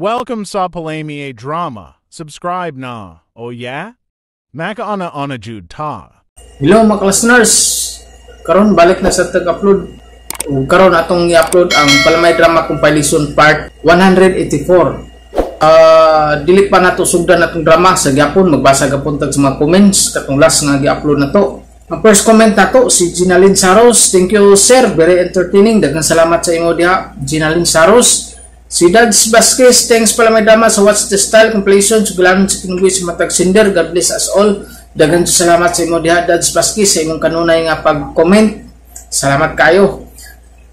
Welcome sa Palamye Drama. Subscribe na. Oh yeah? Makaana ana jud ta. Hello mga listeners. Karon balik na sa tag-upload. Ug karon atong i-upload ang Palamay Drama Compilation Part 184. Dili pa nato sugdan atong drama sa gyapon, magbasa gapon tag sa mga comments katong last nga gi-upload nato. Ang first comment nato si Ginalyn Saros. Thank you, sir, very entertaining. Daghang salamat sa imo diha, Ginalyn Saros. Si Dads Vasquez, thanks Palamay Drama sa What's the Style compilation. Suglanon sa kinabuhi sa matag sender. God bless us all. Daghang salamat sa imo diha, Dads Vasquez, sa imong kanunay nga pag-comment. Salamat kayo.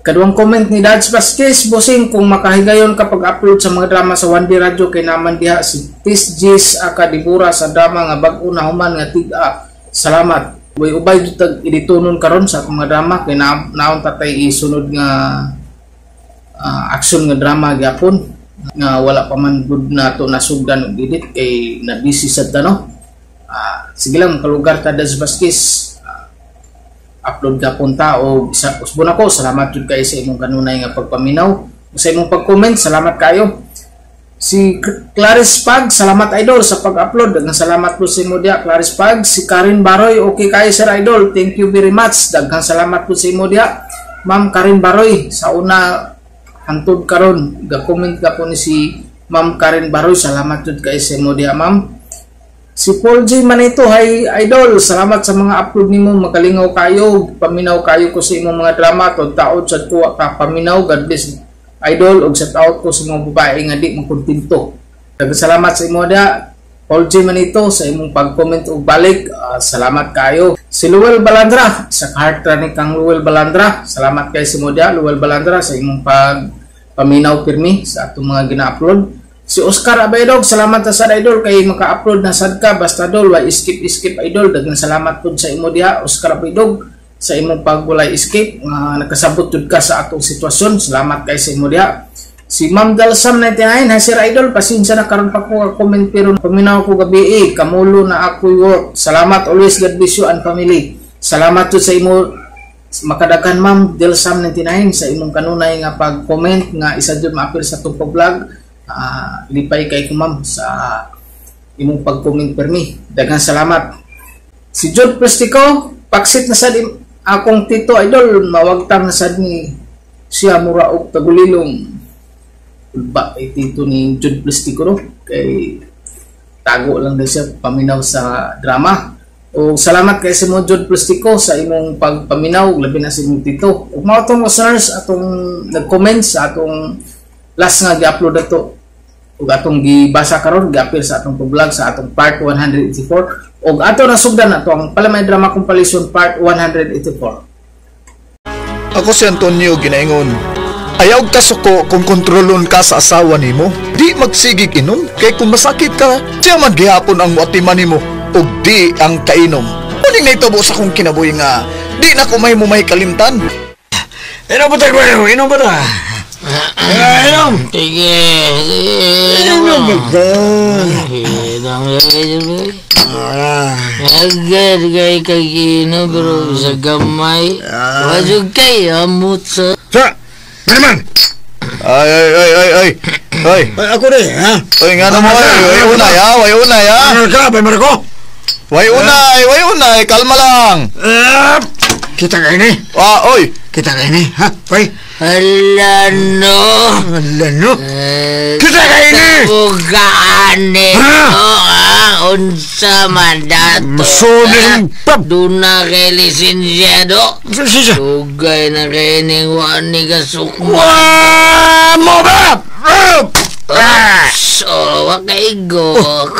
Kaduhang comment ni Dads Vasquez, bossing, kung makahigayon ka pag-upload sa mga drama sa 1D Radio kay naman diha si Tis Gis aka Dibura sa drama nga bag-o na human nga tig-a. Salamat. Way ubay tag editonon karon sa akong mga drama kay na naon tatay isunod nga action nga drama gyapon nga wala pa man gud nato nasugdan og edit kay na busy sad ta, no. Sige lang, makalugar ta, Dads Vasquez. Upload gapon ta o isa usbon ako. Salamat jud kay sa imong kanunay nga pagpaminaw, sa imong pag-comment. Salamat kayo. Si Clarice Pag, salamat idol sa pag-upload. Daghang salamat po sa imo diha, Clarice Pag. Si Karin Baroy, okay kayo sir idol, thank you very much. Daghang salamat po sa imo diha, Ma'am Karin Baroy. Sa una hantod karon ga-comment ka po ni si Ma'am Karen Baroy. Salamat jud kay sa imo diha, ma'am. Si Paul J. Manito, hi idol, salamat sa mga upload nimo, makalingaw kayo, paminaw kayo ko sa imong mga drama, tod taod sad ko ka paminaw. God bless idol, ug shout out ko sa mga babae nga di makontento. Daghang salamat sa imo diha, Paul J. Manito, sa imong pag-comment ug balik. Salamat kayo. Si Luel Balandra, sa heart ra ni kang Luel Balandra. Salamat kay sa imo diha, Luel Balandra, sa imong pag paminaw pirmi sa atong mga gina-upload. Si Oscar Abaydog, salamat sa sad idol kay maka-upload na sad ka basta dol wa skip skip idol. Daghang salamat pud sa imo diha, Oscar Abaydog, sa imong pagwalay skip nga nakasabot jud ka sa atong sitwasyon. Salamat kay sa imo diha. Si Ma'am Dalsam 99, hi sir idol, pasensya na karon pa ko comment pero paminaw ko gabi eh, kamulo na ako work. Salamat always, God bless you and family. Salamat jud sa imo makadaghan, Ma'am Dalsam 99, sa imong kanunay nga pag-comment nga isa jud maapil sa atong pag-vlog. Lipay kay ko, ma'am, sa imong pag-comment permi. Daghang salamat. Si Jude Prestico, paksit na sad akong tito idol, mawagtang na sad ni siya mura og tagulilong. Ba ay tito ni Jude Prestico, no? Kay tago lang din siya paminaw sa drama. O salamat kay sa mo, Jude Prestico, sa imong pagpaminaw, labi na sa imong tito. Ug mao tong listeners atong nag-comment sa atong last nga gi-upload ato ug atong gibasa karon, giapil sa atong pag-vlog sa atong part 184, ug ato nasugdan ato ang Palamay Drama Compilation Part 184. Ako si Antonio ginaingon. Ayaw kasuko kung kontrolon ka sa asawa nimo. Di magsigig inom kay kung masakit ka, siya man gihapon ang muatiman nimo ug di ang kainom. Muning naitabo sa akong kinabuhi nga di na ko may may kalimtan. Inom ba tayo? Inom ba ta? Inom! Sige, Inom ba ta? Inom. Agad kay kagino pero sa gamay. Wajug kay amot sa. Sa! Naman! Ay ay ay ay ay. Ay, Ay, ako rin, ha? Ay nga naman ay, way unay ha, way unay ha. Ano ka, Bay Marco? Way unay, way unay, kalma lang. Kita kayo ni? Ah, oy. Kita kayo ni, ha? Bay? Hala no. Ala no? Kita kayo ni! Bugaane Ha? no, ah, unsa man dato. Masunin pa! Duna kay lisensya do. Sisa! Dugay na kay ning wa ni kasukma. Wah! Mo ba? Oops, oh, wa kay igok.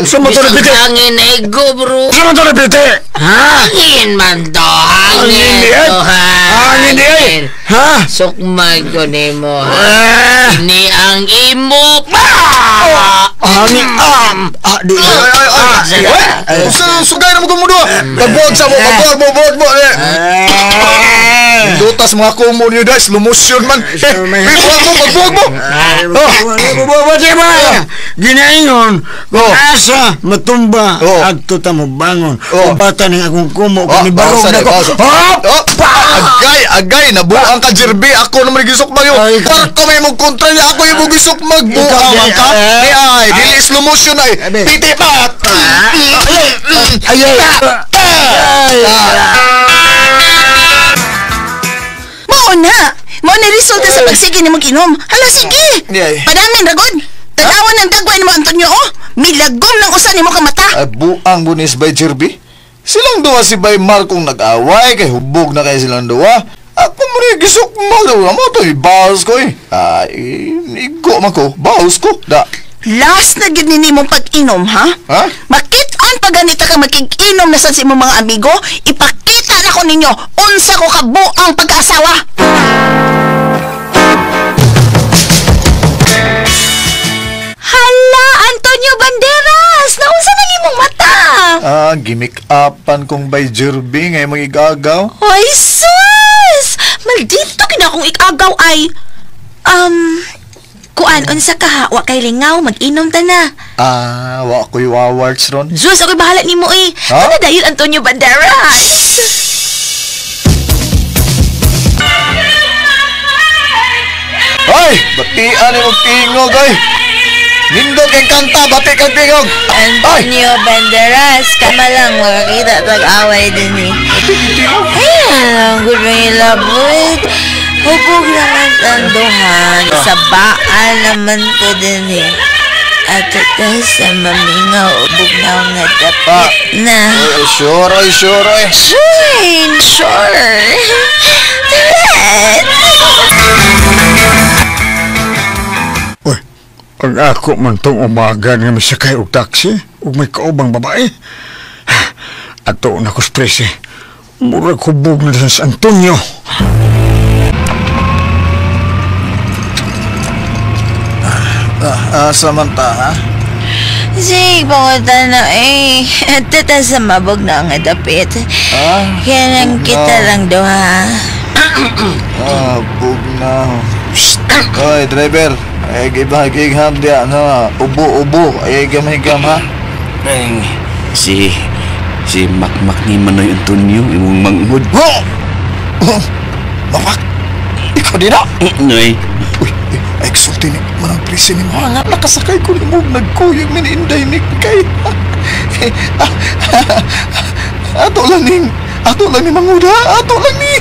Sa mo to Bisag repite? hangin na igo, bro. Sa mo to repite? Ha? Hangin man to, Hangin hangin di ay? to, ha? Hangin di ay? Ha? Sukmay ko nimo, ha? Ah! Ini ang imo pa! Hangin! Ah! Ah, di! Ay ay ay. Ay, usa sugay na mo kumudo. Pagbuwag sa mo, pagbuwag mo, buwag mo. Eh. Dutas mga kumo niyo guys, lumusyon man. Eh, buwag mo, pagbuwag mo. Oh. Ginaingon kung Oh. asa matumba Oh. agto ta mo bangon. Oh. Kung bata ning akong kumo Oh, kung barog bawsa na na, ko. bawsa. Hop! Oh. Agay, nabuang ka, Jerby. Ako naman gisukmag yun. Parko may mong kontra niya. Ako yung mong gisukmag. Buang man ka. Ay, dili slow motion ay. Piti pa. Ay, ay. Mao na. Mao na resulta sa pagsige ni mong inom. Hala, sige. Padamin, ragod. Tanawan ng dagway ni mo, Antonio, oh. Milagom ng usa nimo ka mata. Ay, buang bunis bay, Jerby. Silang duwa si Bay Markong nag-away kay hubog na kay silang duwa. Ako mo rin gisukmag. Mo to, baos ko eh. Ay, igo man ko. Baos ko. Da. Last na gid ni mong pag-inom, ha? Ha? Makit-an pa ganita ka makig-inom na sa imong mga amigo, ipakita na ko ninyo unsa ko kabuang pagkaasawa. Hala, Antonio Banderas! Naunsa nang imong mata? Ah, gimik-upan kong Bay Jerby ngay mga igagaw. Ay, sus! Maldito kina akong ikagaw ay... Kuan, unsa ka ha? Wa kay lingaw, mag-inom ta na. Ah, wa ko'y wawarts ron. Sus, ako'y bahala nimo eh. Ha? Ano dahil Antonio Banderas? Ay, batian ni mong tingog ay. Nindot kay kanta, bati kang tingog. Antonio Banderas, kama lang makakita tag-away din eh. Ayan, ang good mga ilabot. Hubog naman ang duhan. Sa baan naman ko din eh. At ito sa mamingaw, ubog na nga dapit na. Ay, sure, ay, sure, ay. Sure, sure. Uy, ang ako man tong umaga nga misakay og taxi ug may kaubang babae. Ato na ko stress eh. Murag hubog na sa Antonio. Samantha, ha? Sige, pangutan na eh. Tata sa mabog na nga dapit. Ah, Kaya nang kita lang duha. Ah, bugnaw. Psst. Oy, driver. Ay, iba, gigham diya, no? Ubo, ubo. Ay, higam, ha? Ay, si Makmak ni Manoy Antonio, imong manghod. Oh! Mamak! Ikaw din na! Noy. Uy, ay, kasulti ni manang presi ni mo. Nga, nakasakay ko ni mo. Nagkuyog min inday ni kay. Ato lang ni, ato lang ni manguda. Ato lang ni.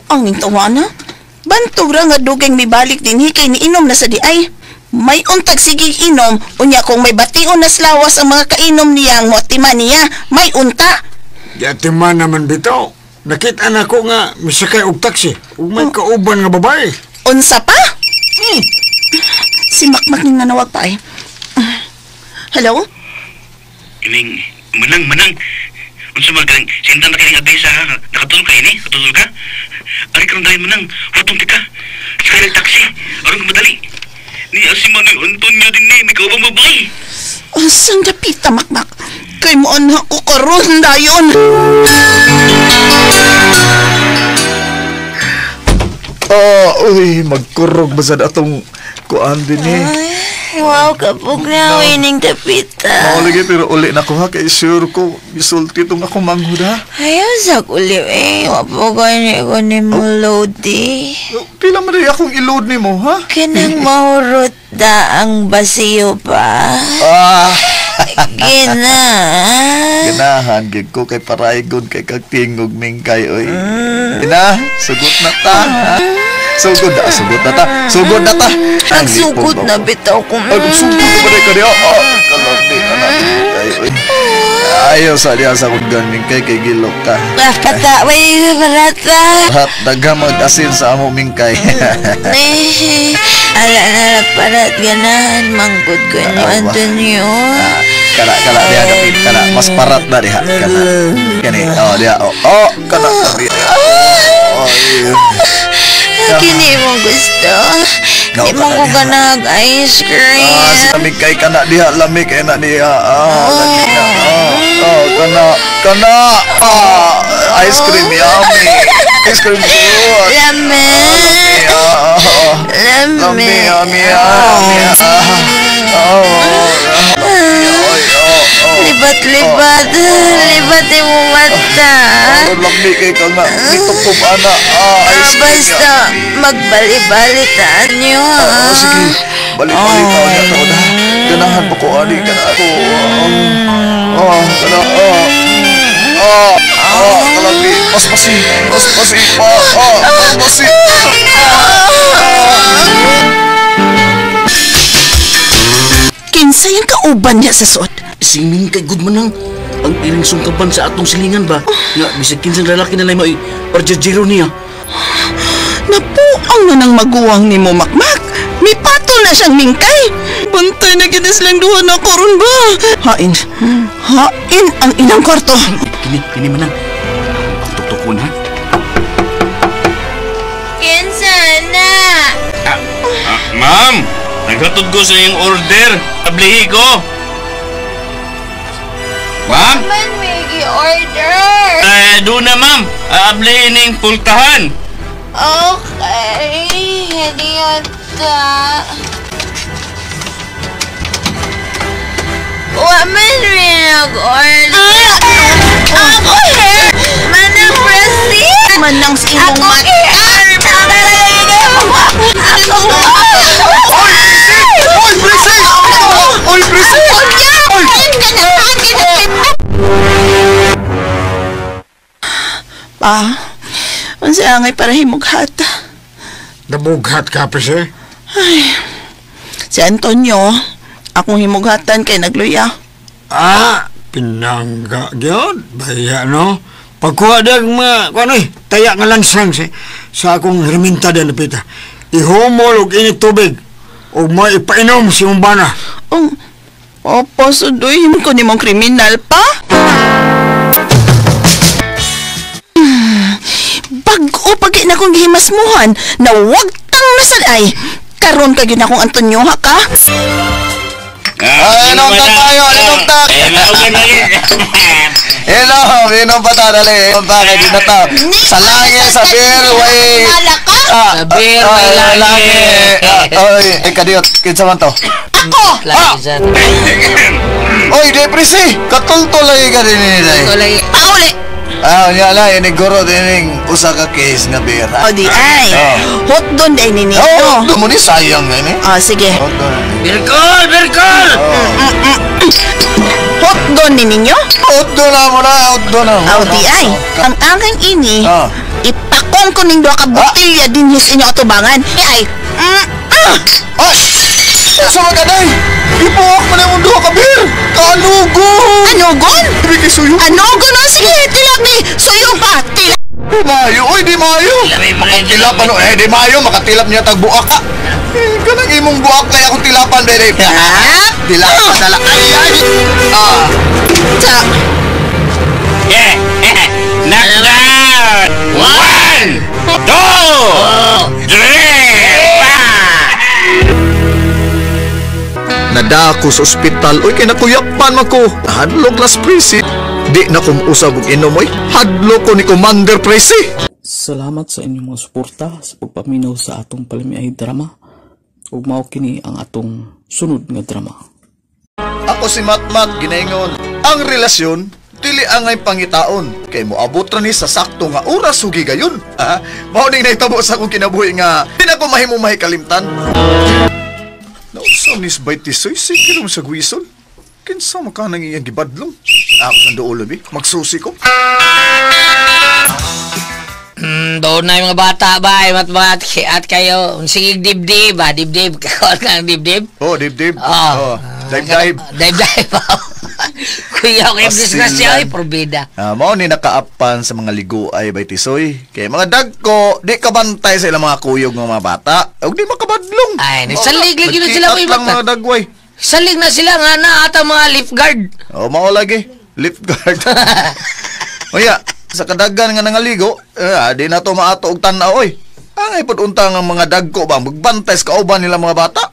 Ang tawana. Bantog ra nga dugay mibalik din kay niinom na sa diay. May untag sige inom, unya kung may bation na slawas ang mga kainom niyang motima niya, may unta. Di man naman bitaw. Nakita na ko nga misakay og taxi ug may kauban nga babae. Unsa pa? Si Makmak ning nanawag pa eh. Hello? Ining, manang. Unsa man kang sinta na kayong advice ha? Nakatulog ka ini? Katulog ka? Ari karon dahil manang, watong tika. Sakay ng taxi. Aron ka madali. Ni si Manoy Antonio din ni, may kaubang babae. Unsang dapita, Makmak? Kay mo anak ko karon dayon. Oh, uy, magkurog ba sad atong kuan din eh. Ay, wow, kapog na wining dapita. Mauligi pero uli na ko ha kay sure ko gisulti tong ako manghud ha. Ayaw sa uli eh. Wapo gani ko ni mo load eh. Pila man rin akong i-load nimo ha? Kanang mahurot da ang basiyo pa. Ah, Gina. ganahan gid ko kay paraygon kay kag tingog mingkay oy. Gina, sugot na ta. Ha? Sugod na, sugot na ta. Sugod na ta. Nagsugod na bitaw ko. Ay, magsugod na ba ka niya? Oh, kalami na kay oy. Ayaw sa diya sa kong ganing kay gilok ka. Pata, way, barata. Lahat daga mag-asin sa amo mingkay. Eh, ala na parat ganahan manggod ko ni Antonio. Kana kana diha dapit kana mas parat na diha kana. Kani oh diha oh, oh kana diha. Oh, Kini mo gusto. Di mo ko ganag ice cream. Ah, si lamig kay kana diha lamig kay na diha. Ah, lagi na. Oh, oh kana kana. Ah, ice cream yummy. Ice cream good. Lami. Ah, Lami. Lami, yummy, yummy. Ah, oh, oh, oh, oh. Libat-libat. Libat mo mata. Lami kay ka nga. Nitukob, ana. Ice cream. Basta, magbali-balitaan niyo, ha? Sige. Balik-balik niya to na. Ganahan pa ko, ani. Kana ako. Kana, kalami. Paspasi. Paspasi pa. Paspasi. Kinsa yung kauban niya sa suot? Singing kay good manang. Ang iling sungkaban sa atong silingan ba? Nga, bisag kinsang lalaki na lang may parjajero niya. Napuang na ng maguwang ni mo, Makmak. May pato na siyang mingkay. Bantay na kita silang duha na koron ba? Hain. Hain ang inang kwarto. Kini manang. Ang tuktukon, ha? Kinsa na? Ma'am! Naghatod ko sa iyong order. Tablihi ko. Ma'am? Man, may gi-order. Doon na, ma'am. Aablihin ning pultahan. Okay. Hindi yata. Wa man may nag-order. Ako here! Manang Presi! Manang sa imong Ako mata. here! Ako! Oy, Presi! Oy, Presi! Oy! Pa, unsa angay para himughat? Nabughat ka, Presi? Ay, si Antonio, akong himughatan kay nagluya. Pinangga gyud. Baya, no? Pagkuha dag mga, kuano eh, taya nga lansang sa akong herminta din napita. Ihumol og init tubig og maipainom si umbana. Oh, opo, suduhin ko ni mong kriminal pa. Bag-o pag na kong gihimasmuhan na wag tang nasalay. Karon ka gyud akong Antonio, ha ka? Ay, inom ta tayo, inom ta. Inom, inom pa ta, dali. Inom ta, kay di na ta. Sa langit, sa beer, way. Sa beer, way langi. Oy, kadiyot, kinsa man to? Ako! Oy, di presi, katultol lagi ka din ni Day. Pauli! Unya lang, iniguro din usa ka case nga beer. O di ay, hot doon day ni Nino. Oh, hot doon mo ni sayang nga ni. Sige. Birkol! Birkol! Hot doon ni ninyo? Hot doon na mo na, hot doon na. O di ay, ang aking ini, ipakong ko ning duha ka botelya din his inyo atubangan. Di ay, Ay! Sa mga day! Ipuwak mo na yung duha ka beer! Kanugon! Anugon? Ibig suyo. Anugon? O sige, tilap ni! Suyo pa! Tilap! Di mayo! Oy, di mayo! Makatilap ano? Eh, di mayo! Makatilap niya tag buak! Eh, kanang imong buak kaya akong tilapan, bere! Tilap! Dala! Ay, ay! Sa... Yeah! Knockdown! 1, 2, 3! Nadako sa ospital, oy, kay nakuyapan man ko. Hadlok nas presi. Di na kumuusab og inom, oy. Hadlok ko ni Commander Presi. Salamat sa inyong mga suporta sa pagpaminaw sa atong palamiay drama. Ug mao kini ang atong sunod nga drama. Ako si Matmat, ginaingon. Ang relasyon, dili angay pangitaon. Kay moabot ra ni sa sakto nga oras hugi gayon. Mao ning nahitabo sa akong kinabuhi nga di na ko mahimo mahikalimtan. Nausam ni Baitisoy, sige sa guison. Kinsa man ka nang iyang gibadlong? Ako sa duolo, bi. Magsusi ko. Doon na yung mga bata ba? Ay, matmat, at kayo. Sige, dibdib ba? Dibdib. Kakuha ka ng dibdib? Oh, dibdib. Oh. Dive-dive. Dive-dive. Kuya, kay disgrasya ay probida. Mao ni nakaapan sa mga ligo ay Baitisoy. Kay mga dagko, di kabantay sa ilang mga kuyog ng mga bata. Og di makabadlong. Ay, nagsalig lagi na sila Nagkitat lang mga dagway. Salig na sila nga na ata mga lifeguard. Oh, mao lagi. Lifeguard. Oya, sa kadagan nga nangaligo, di na to maato og tan-aw oy. Angay pud unta nga mga dagko ba magbantay sa kauban nila mga bata.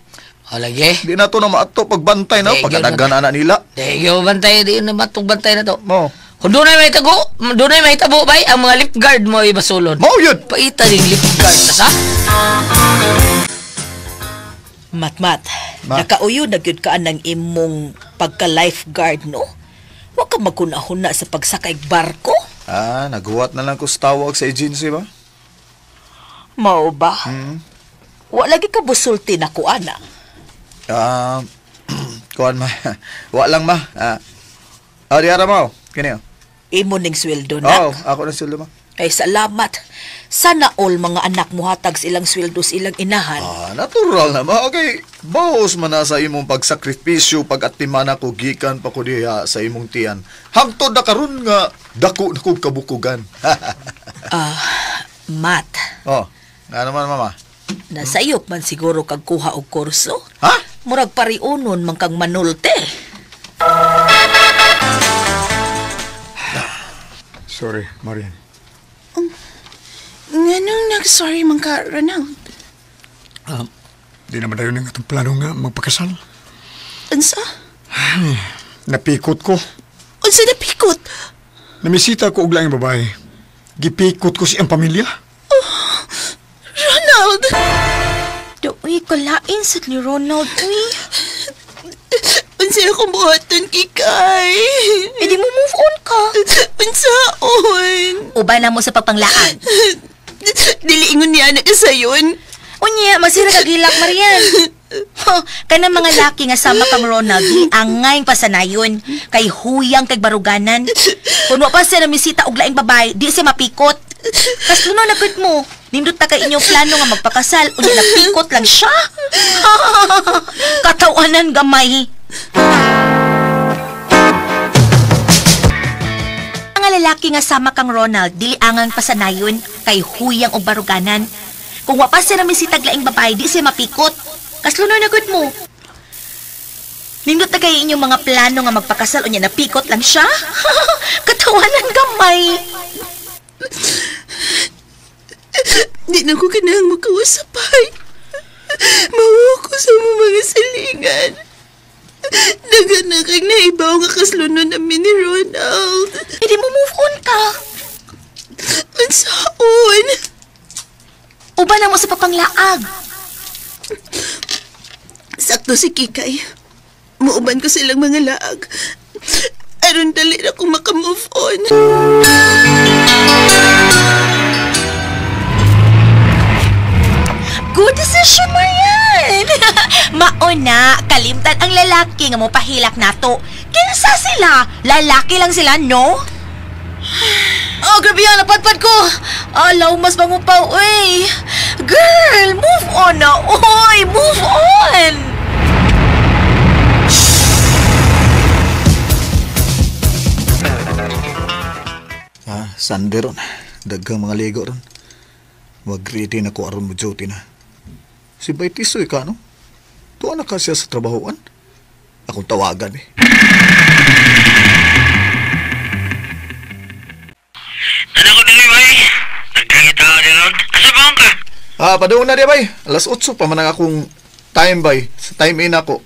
O lagi. Di na to na maato pagbantay na pagkadagan ana nila. Di yo bantay di na matong bantay na to. Mo. Kung doon ay may tago, doon ay may tabo bay ang mga lifeguard mo ay basulon. Mao yun. Paita din lifeguard ta sa. Matmat, nakauyo na gyud ka ng imong pagka-lifeguard, no? Wa ka magkunahuna sa pagsakay barko? Ah, naghuwat na lang ko sa tawag sa agency ba? Mao ba? Wa lagi ka busulti na ko, ana. Kuan ma. Wa lang ma. Diara mo. Kini. Imo ning sweldo na. Oo, ako na sweldo ma. Ay, salamat. Sana all mga anak mo hatag silang sweldo sa ilang inahan. Ah, natural na ma. Okay, baos man na sa imong pagsakripisyo pag-atiman ako gikan pa ko diha sa imong tiyan. Hangtod na karon nga dako na kog kabukugan. Matt. Oh, nga naman mama. Nasayop man siguro kag kuha og kurso. Ha? Murag pariunon man kang manulte. Sorry, Marian. Nganong nag-sorry man ka, Ronald? Di naman tayo ng atong plano nga magpakasal. Unsa? Ay, napikot ko. Unsa napikot? Namisita ko og laing babae. Gipikot ko siyang pamilya. Oh, Ronald! Uy, kalain sa ni Ronald, uy. Unsa akong buhaton, Kikay? E di mo move on ka. Unsaon? Uban na mo sa pagpanglaan. Dili ingon niya anak sayon. Unya, masira ka gilak, Marian. Huh, kanang mga laki nga sama kang Ronald, di angay pasanayon. Kay huyang kay baruganan. Kung wa pa siya namisita og laing babae, di siya mapikot. Kasluno na gud mo. Nindot ta kay inyong plano nga magpakasal, unya napikot lang siya. Katawanan gamay. Mga lalaki nga sama kang Ronald, dili angang pasanayon, kay huyang og baruganan. Kung wa pa siya namisitag laing babae, di siya mapikot. Kasluno na gud mo. Nindot na kayo inyong mga plano nga magpakasal unya napikot lang siya. Katawanan gamay. Di na ko kanang makausapay. Mawa ko sa mga silingan. Dagan na kang naibaw nga kasluno namin ni Ronald. Hindi mo move on ka. Unsaon? Uban na mo sa papanglaag. Sakto si Kikay. Muuban ko silang mga laag. Aron dali na akong makamove on. Good decision, Marian! Mauna, kalimtan ang lalaki nga mo pahilak nato. Kinsa sila? Lalaki lang sila, no? Oh, grabe yan! Napadpad ko! Alaw, mas mangupaw, uy! Girl, move on na! Uy, move on! Ah, Sunday ron. Daghang mga ligo ron. Mag-ready na ko aron mo duty na. Si Baitisoy ka, no? Tuwa na ka siya sa trabahoan. Akong tawagan eh. Ano ko dili, bay? Nagkangit ako ni Ron. Asa ba ka? Ah, padung na di, bay. Alas 8 pa man ang akong time, bay. Sa time in ako.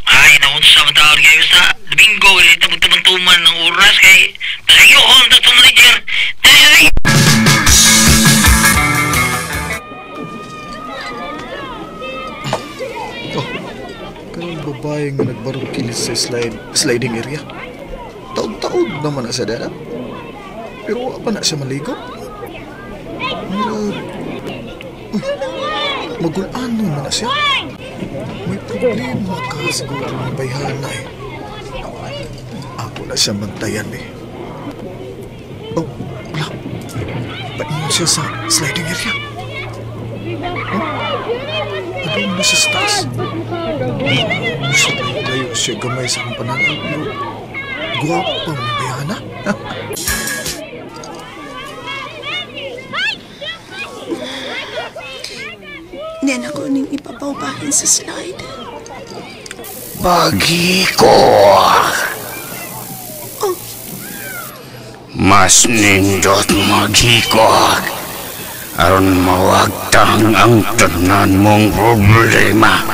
Ay, naunsa man tawag kayo sa Domingo. Galit na magtumang-tuman ng oras kay Tayo, oh, ang manager. Tayo, ay! Oh, kanang babae nga nagbarog kilis sa sliding area. Taog-taog naman na siya dala. Pero wa pa na siya maligo. Murag... Uy, magulaan naman na siya. May problema ka siguro ng bayhana eh. Ako na siya bantayan eh. Oh, wala. Paingon siya sa sliding area. Oh, ano na siya sa taas? Layo siya gamay sa akong pananaw pero guwapa mo bayhana. Niyan ako ning ipapaubahin sa slide. Bagiko! Oh. Mas nindot maghikog. Aron mawagtang ang tanan mong problema.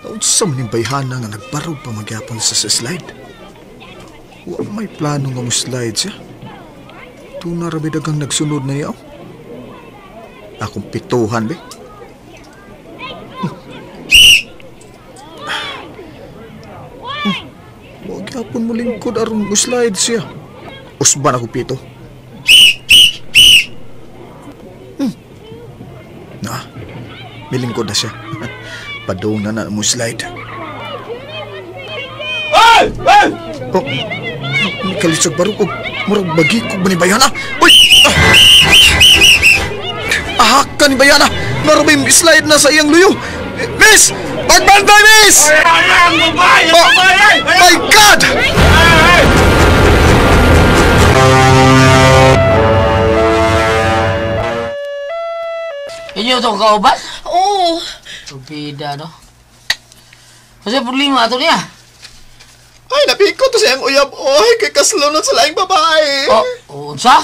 Taon sa maning bayhana nga nagbarog pa magyapon sa slide. Wa may plano nga mo slide siya. Tuna rabi dagang nagsunod na niya. Akong pituhan, be. Wa gyapon mo lingkod aron mo-slide siya. Usban ako pito. Na, milingkod na siya. Padung na na mo slide. Ay! Ay! Oh, kalisod barog og murag bagi ko ba ni Bayana? Uy! Ah! Ahak ka ni Bayana! Narabay slide na sa iyang luyo! Miss! Pagbantay, miss! Oh, my God! Inyo itong kauban? Oo. Tubida, no? Kasi problema ato niya. Ay, napiko to siyang uyab. Oy, kay kaslunod sa laing babae. Oh, unsa?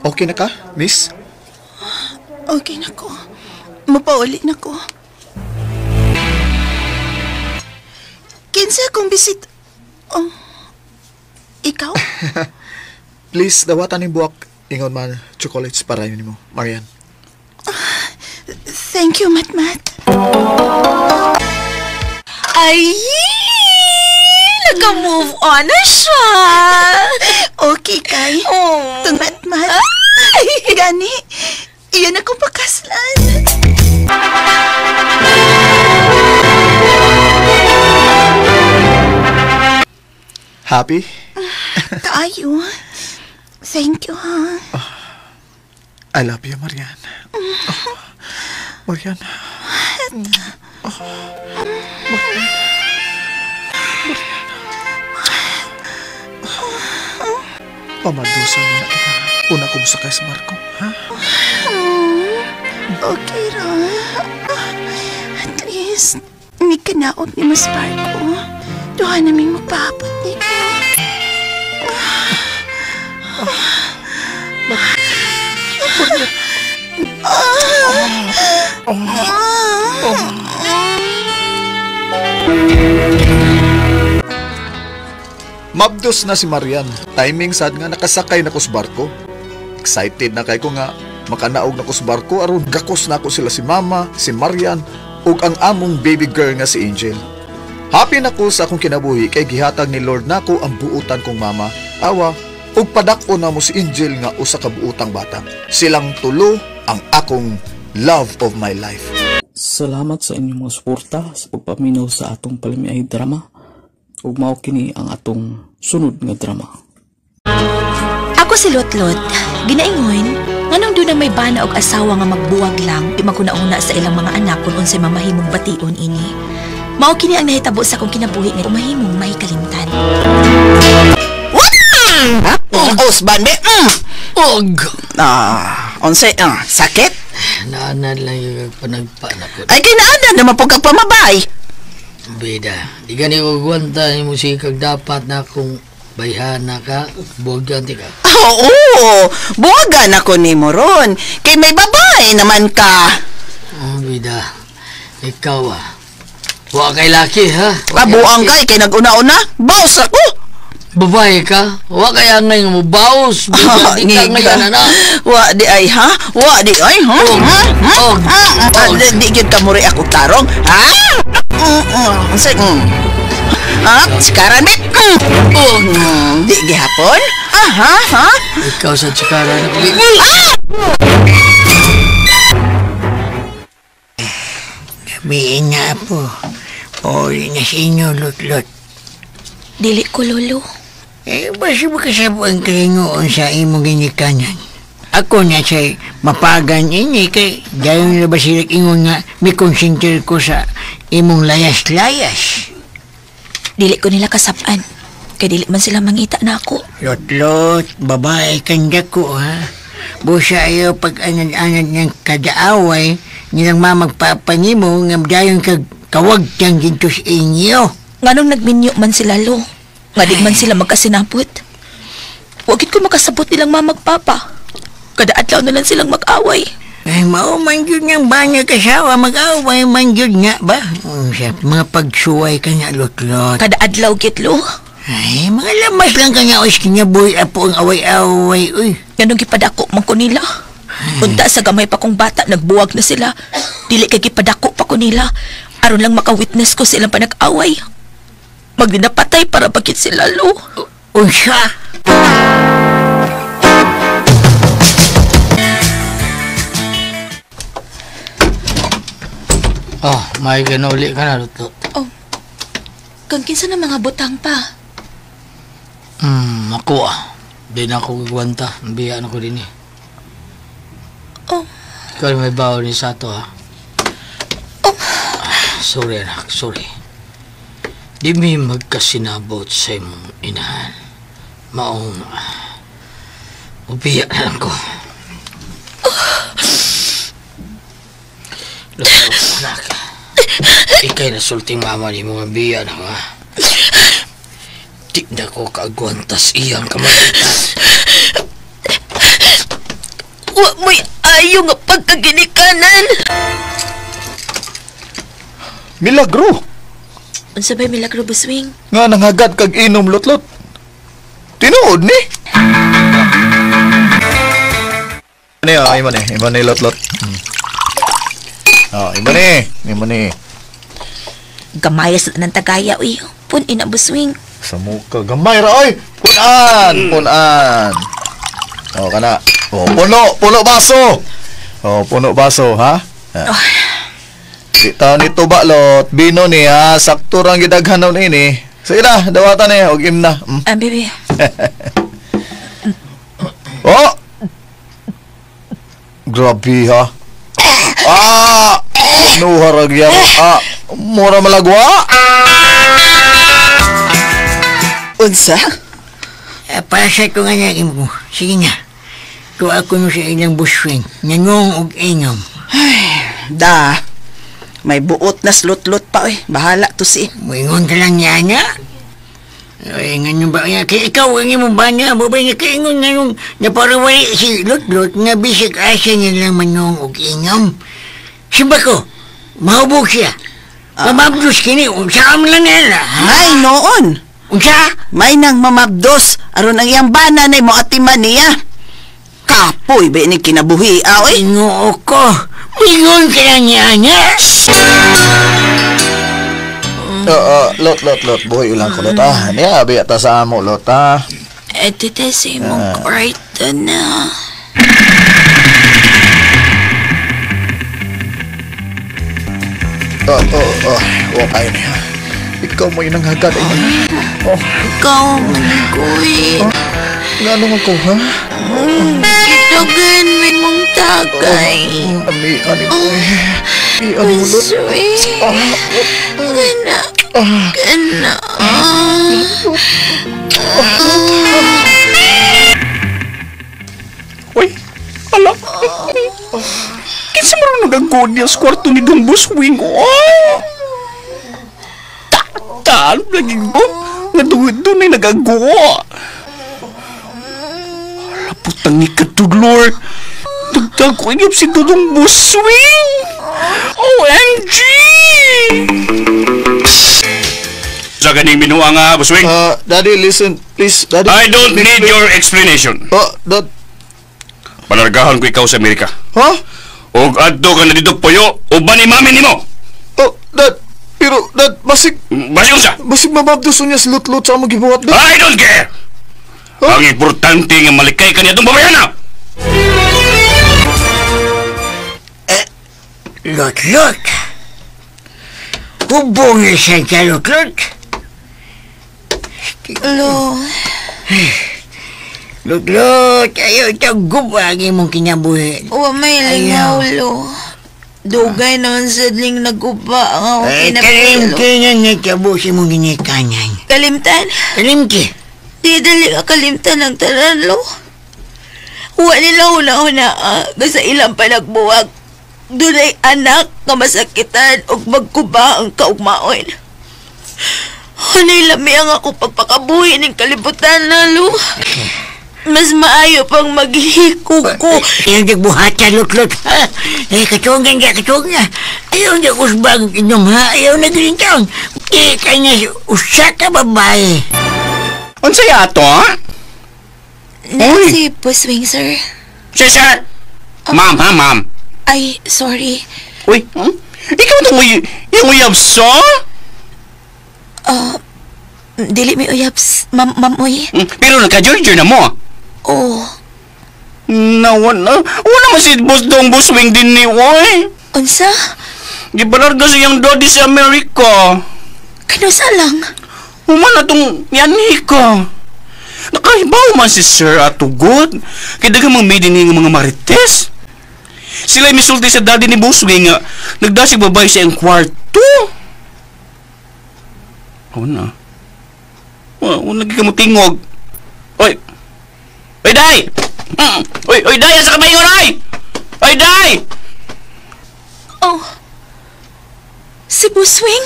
Okay na ka, miss? Okay na ko. Mapauli na ko. Kinsa akong bisit... Oh, ikaw? Please, dawatan ni buwak. Ingon man, chocolates para yun mo, Marian. Thank you, Matmat. Ay! Naka-move on na siya! Okay, kay. Oh. Tung Matmat. Gani, iyan akong pakaslan. Happy? Kaayo. Thank you, ha? I love you, Marian. Oh, Marian. Oh, Marian. Marian. Oh. Pamadusa mo na kita. Una kong sakay sa barko, ha? Okay ra. At least, hindi ka naot ni Mas Barko. Duha naming magpahapot ni ko. Mabdos na si Marian. Timing sad nga nakasakay na ko sa barko. Excited na kay ko nga makanaog na ko sa barko aron gakos na ako sila si Mama, si Marian ug ang among baby girl nga si Angel. Happy na ko sa akong kinabuhi kay gihatag ni Lord nako ang buutan kong mama. Awa ug padak-o na mo si Angel nga usa ka buutang bata. Silang tulo ang akong love of my life. Salamat sa inyong mga suporta sa pagpaminaw sa atong palamiay drama. Ug mao kini ang atong sunod nga drama. Ako si Lotlot, ginaingon, nganong doon may bana og asawa nga magbuwag lang, di maguna-una sa ilang mga anak kung unsay mamahimong bation ini. Mao kini ang nahitabo sa akong kinabuhi nga umahimong mahikalimtan. Usban be. Og! Unsay sakit? Naanad lang yung panagpa na ko. Ay, kinaanad naman po kag pamabay. Bida, di gani ko gwanta ni mo sikag dapat na kung bayhana ka, buwagan ti ka. Oo, buwagan ako ni mo ron. Kay may babae naman ka. Oh, bida, ikaw ah. Wa kay laki ha? Kabuang ka, kay nag-una-una, baos ako. Babae ka? Wa kay angay nga mo baos. Bida, di ka ngayon na. Wa di ay ha? Wa di ay ha? Di gyud ka muri ako tarong, ha? Sikaran bit. Di gihapon? Aha, ha? Ikaw sa tsikaran. Gabiin na po. Uli na sa inyo, Lotlot. Dili ko, Lolo. Eh, basta makasabo ang kalingoon sa imong ginikanan. Ako na siya'y mapagan ini kay dayon na ba sila ingon nga may konsinter ko sa imong layas-layas. Dili ko nila kasapan. Kay dili man sila mangita na ako. Lotlot, babae kang dako ha. Busa ayaw pag-anad-anad ng kadaaway nilang mamagpapanimo nga dayon kag kawagtang dito sa inyo. Nganong nagminyo man sila, Lo. Nga di man sila magkasinapot. Wagit ko makasabot nilang mamagpapa. Kada adlaw na lang silang mag-away. Ay, mao man yun ng banyag asawa, mag-away man yun nga ba? Sa mga pagsuway ka nga, Lotlot. Kada adlaw, gitlo. Ay, mga lamas lang ka nga, oy, kinabuhi apo ang away-away, uy. Ganong gipadako man ko nila. Unta sa gamay pa kong bata, nagbuwag na sila. Dili kay gipadako pa ko nila aron lang maka-witness ko silang panag-away. Magdinapatay para bakit sila, Lo. Unsa? Oh, may ganuli ka na, Luto. Oh, kang kinsa na mga butang pa? Ako ah. Di na ako gigwanta. Biya na ko din eh. Oh. Ikaw may baon ni Sato ha. Oh. Sorry anak, sorry. Di mi magkasinabot sa imong inahan. Maong, ubiya na lang ko. Oh. Luto, anak. Ika'y nasulting mama ni mga biya na ha. Di na ko kaagwantas iyang kamalitan. Wa mo'y ayaw nga pagkaginikanan. Milagro! Unsa ba'y milagro, Buswing? Nga nanghagad kag inom, Lotlot. Tinuod ni? Ano yun? Ima ni. Ima ni, Lotlot. Oh, ima ni. Ima ni. Gamaya sa tanang tagaya, uy. Pun-ina, Buswing. Sa muka. Gamay ra, oy! Punan! Punan! O, kana. O, puno! Puno baso! O, puno baso, ha? Oh. Di taon nito ba, Lot? Bino ni, ha? Sakto rang gidaghan na ini. Sige na, dawatan eh. Og im na. Ah, baby. Oh! Grabe, ha? Ah! Nuharag yan. Ah! Mura malagwa! Unsa? Para sa ito nga niya mo. Sige nga. Tuwa ko no sa ilang buswing. Nanong og inom. Ay, da. May buot na slutlot pa eh. Bahala to si. Muingon ka lang niya niya. Ay, nga nyo ba niya? Kaya ikaw ang imong ba niya? Mabay niya kaingon nga nung naparawali si Lotlot nga bisig asa niya lang manong og inom. Simba ko, mahubog siya. Mamabdos kini. Unsa man lang nila. Ay, noon. Unsa? May nang mamabdos. Aron ang iyang bana na mo atiman niya. Kapoy ba ini kinabuhi, oy? Inoo ko. Mingon ka lang niya, niya. Lot, lot, lot. Buhay ulang ko, Lot. Ah, niya, biya ta sa amo, Lot, ah. Eh, tita, sa imong kwarta na. Oh, okay niya. Ikaw mo yung nanghagad. Oh. Ikaw mo, eh. Nga nung ako, ha? Itagan, may mong tagay. Ami, ani ko, eh. Ano mo, Lot? Sweet. Gana. Gana. Uy, ala. Kinsa man ron nagagod niya sa kwarto ni Dong Buswing, oh! Talo lagi ko. Nga doon ay nagagawa. Ala, putang ikatulor. Dagdag ko inip si Dudong Buswing. OMG! Sa ganing minuha nga, Buswing. Daddy, listen. Please, Daddy. I don't need your explanation. Dad. Palargahan ko ikaw sa Amerika. Huh? Og adto ka na dito puyo, uban ni mami nimo. Oh, Dad. Pero, Dad, basig... Basig unsa? Basig mababdos niya sa lutlot sa among gibuhat, Dad. I don't care! Huh? Ang importante nga malikay ka niya itong babayana! Lotlot! Hubong niya siya sa lotlot! Lo... Lotlot! Ayaw itagub ang imong kinabuhi. Wa may lingaw, Lo. Dugay naman sadling naguba ang akong kinapilo. Kalimti na nagtabo sa imong ginikanan. Kalimtan? Kalimti. Di dali ka kalimtan ang tanan, Lo. Wa nila huna-huna sa ilang panagbuwag. Dunay anak nga masakitan og magkuba ang kaugmaon. Hunay lami ang ako pagpakabuhi ning kalibutan na, Lo. Mas maayo pang maghiko ko. Ayaw nagbuhatan, Lotlot, ha? Eh, katungan ka, katungan. Ayaw nag-usbag inom, ha? Ayaw nagrintaon. Di ka niya usa ka babae. Unsay ato, ha? Na si Buswing, sir. Sir, sir! Ma'am, ha, ma'am? Ay, sorry. Uy, Ikaw itong yung uyab sa? Dili may uyab, ma'am uy. Pero nagka-Georgia na mo. Oo. Nawala. Wala man si Boss Dong Buswing din ni oy. Unsa? Gibalarga siyang daddy sa Amerika. Kanusa lang? Human na tong yanhi ka. Nakahibaw man si Sir Atugod. Kaya daghang mga maiden ni mga marites. Sila misulti sa daddy ni Buswing nga nagdasig babay sa iyang kwarto. Oh na. Oh, lagi ka mo tingog. Oy. Oy, day! Oy, oy, day! Asa ka ba ingon, oy? Oy, day! Oh. Si Buswing?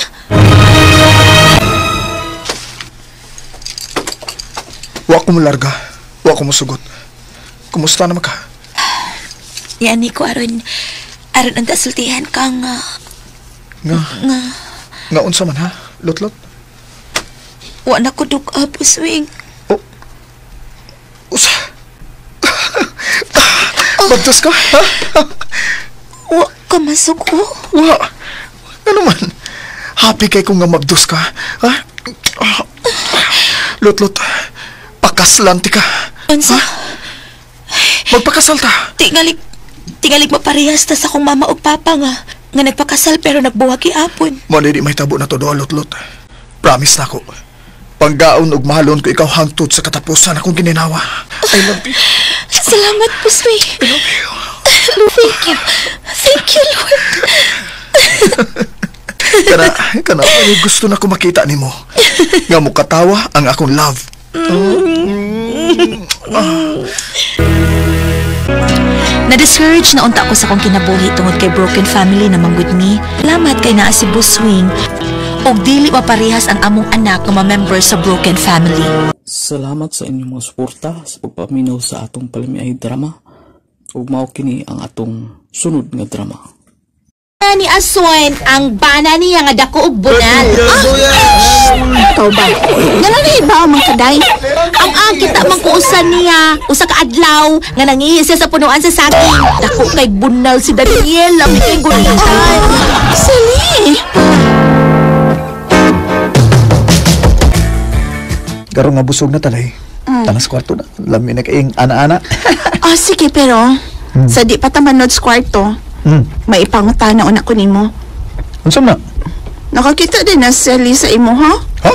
Wa ko mularga. Wa ko musugot. Kumusta naman ka? Yani ko aron ang tasultihan kang nga unsa man ha? Lotlot? Wa na ko dug-a, Buswing. Oh. Usa. Oh. Bagtas ka? Ha? Wa ka masuko. Wa. Ano man? Happy kay kung nga mabdos ka. Ha? Lotlot. Pakaslan ti ka. Unsa? Ha? Magpakasal ta. Tingalig maparehas ta sa akong mama og papa nga nagpakasal pero nagbuwag giapon. Mo di may tabo na to do, Lotlot. Promise na ko. Panggaon og mahalon ko ikaw hangtod sa katapusan akong gininawa. I love you. Salamat, Buswing. I love you. Thank you. Thank you, Lord. Kana gusto na ko makita nimo. Nga mukatawa ang akong love. Na-discourage na unta ko sa akong kinabuhi tungod kay broken family na manggod ni. Salamat kay naa si Buswing. Og dili maparehas ang among anak nga ma-member sa broken family. Salamat sa inyong mga suporta sa pagpaminaw sa atong palamiay drama. Ug mao kini ang atong sunod nga drama. Ni Aswan ang bana niya nga dako og bunal. Ikaw ba? Nga lang iba man kaday. Ang kita man kuusan niya usa ka adlaw nga nangihi siya sa punuan sa saging. Dako kay bunal si Daniel, lami kay gunitan. Sali. Garong nga busog na talay. Tanas kwarto na. Lami na kayong ana-ana. Ah, sige pero sa di pa ta manod sa kwarto. May ipangutana una ko nimo. Unsa man na? Nakakita din na Sally sa imo, ha? Ha?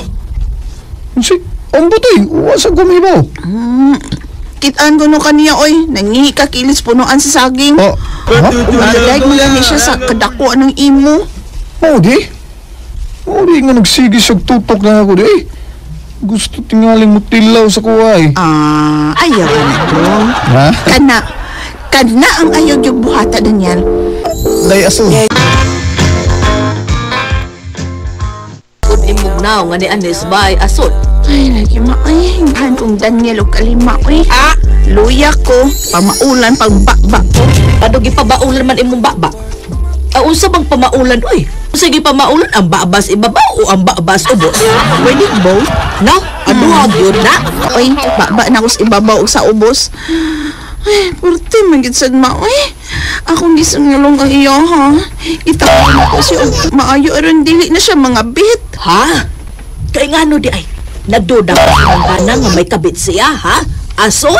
Unsa? Ang butoy, wa sa gumibo. Kitaan ko no kaniya oy, nangihi ka kilis punuan sa saging. Oh. Ha? Nagdag mo gani siya sa kadako ng imo. Mao di. Mao di nga nagsige siyag tutok na ako di. Gusto tingaling mo tilaw sa kuway. Ah, ayaw na to. Ha? Kana ang ayaw yung buhata, Daniel. Day aso. Imugnaw nga ni Anis bay asol. Ay, lagi ma. Ay, hinghan kong Daniel o kalima. Ay, ah, luya ko. Pamaulan, pagbakba ko. Padugi pabaulan man imong bakba. Unsa bang pamaulan, oy? Sige pamaulan, ang babas ibabaw o ang babas ubos? Pwede both. No? Aduha gyud na. Oy, baba na ko sa ibabaw o sa ubos. Ay, purti man gid sad ma, oy. Akong gisungulong ang iyo, ha? Kita ko na ko siya maayo aron dili na siya mga bit. Ha? Kay ngano di ay? Nagduda ko sa bana nga may kabit siya, ha? Aso?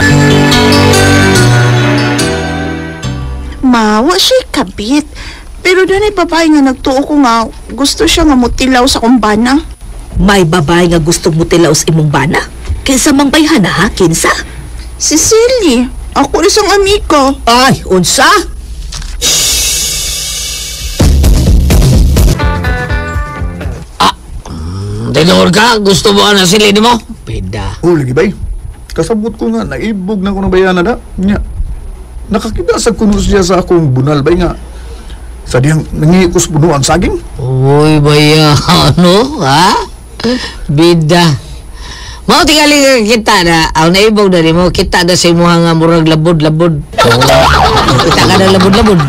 Ma, wa siya kabit. Pero doon ay babae nga nagtuo ko nga gusto siya nga mutilaw sa akong bana. May babae nga gusto mutilaw sa imong bana? Kinsa mang bayhana, ha? Kinsa? Si Silly. Ako isang amigo. Ay, unsa? Tinor ka? Gusto mo na sila ni mo? Pida. Oh, lagi bay. Kasabot ko nga, naibog na ko ng bayana na. Nya. Nakakita sa kuno siya sa akong bunal bay nga. Sa diyang nangihikos bunuan saging. Uy, baya, ano? Ha? Bida. Mao tingali kita na, ang naibog na nimo, kita na sa imuha nga murag labod-labod. Kita ka na labod-labod.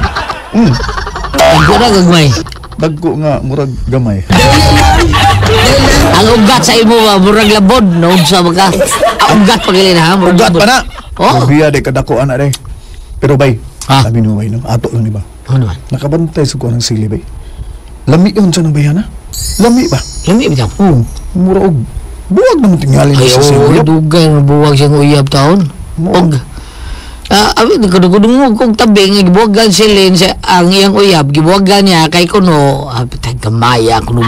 Dagko na gagmay. Dagko nga murag gamay. Ang ugat sa imo ba, murag labod. Naunsa ba ka? Ang ugat pa gali na ha? Murag Ugat labod. pa na. Oh. Biya di kadako ana day. Pero bay, Ha? sabi mo bay no, ato lang di ba? Ano man? Nakabantay sa kuha ng sili bay. Lami yun sa nang bayana. Lami ba? Lami ba? Oo. Mura og buwag naman tingali ay, sa oo, siyang uyab. Dugay na buwag siyang uyab taon. Og, kudungog kong tabi nga gibuwagan si Lynn sa ang iyang uyab, gibuwagan niya kay kuno, gamaya kuno.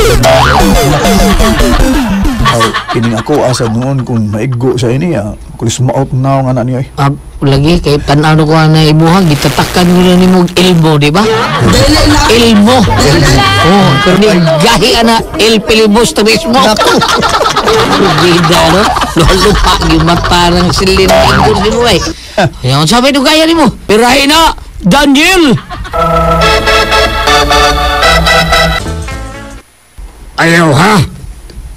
Ay, kining ako asa noon kung maiggo sa ini, kulis maot na ang anak niya eh. Lagi kay tan-aw na ko na imuha, gitatakan ko na nimo og elbow, di ba? Elbow. Oh, pero ni gahi ana el pilibusto mismo. Bida no? Lupa yung mata ng silin ni mo eh. Yan sabi no kaya nimo. Pirahin na Daniel. Ayaw ha.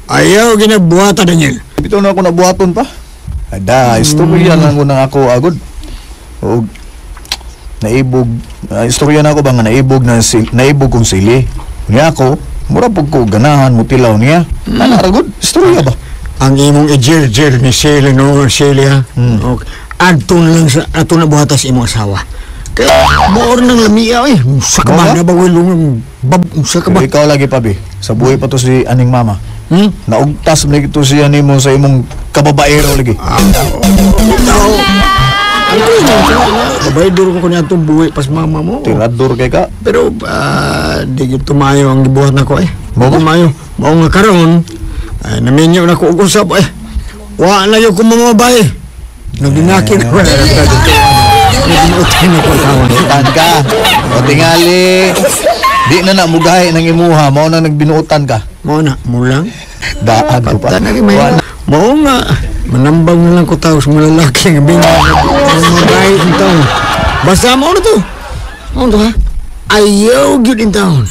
Ayaw ginabuhatan Daniel. Bitaw na ako nabuhaton pa. Ada, istorya lang ko nang ako agod. O naibog, istorya na ako ba nga naibog na naibog kong sili. Niya ako, mura pug ko ganahan mo tilaw niya. Ana ra gud, istorya ba? Ang imong i-jil-jil ni Sili no, Sili ha. Okay. Adto lang sa ato na buhatas imong asawa. Kaya moor nang lamia eh. Sa ka ba na ba wilong bab sa ka ba? Ikaw lagi pa bi. Sa buhay pa to si aning mama. Naugtas man ito siya nimo sa imong kababaero lagi. Babaydor ko niya itong buhi pas mama mo. Tirador kay ka. Pero di gyud tumayo ang gibuhat nako eh. Mao tumayo. Mao nga karon ay naminyo na ko og usab eh. Wa na gyud ko mamabay. Nagdinaki na ko. Nagdinutan na ko tawa. Tan ka. O tingali. Di na na mugahi ng imuha, mao na nagbinuotan ka. Mao na, mulang. Daan ko pa. Mao nga, manambang na lang ko tao sa mga lalaki nga bingo. Mga in taon. Basta mao na to. Mao to ha. Ayaw gyud in taon.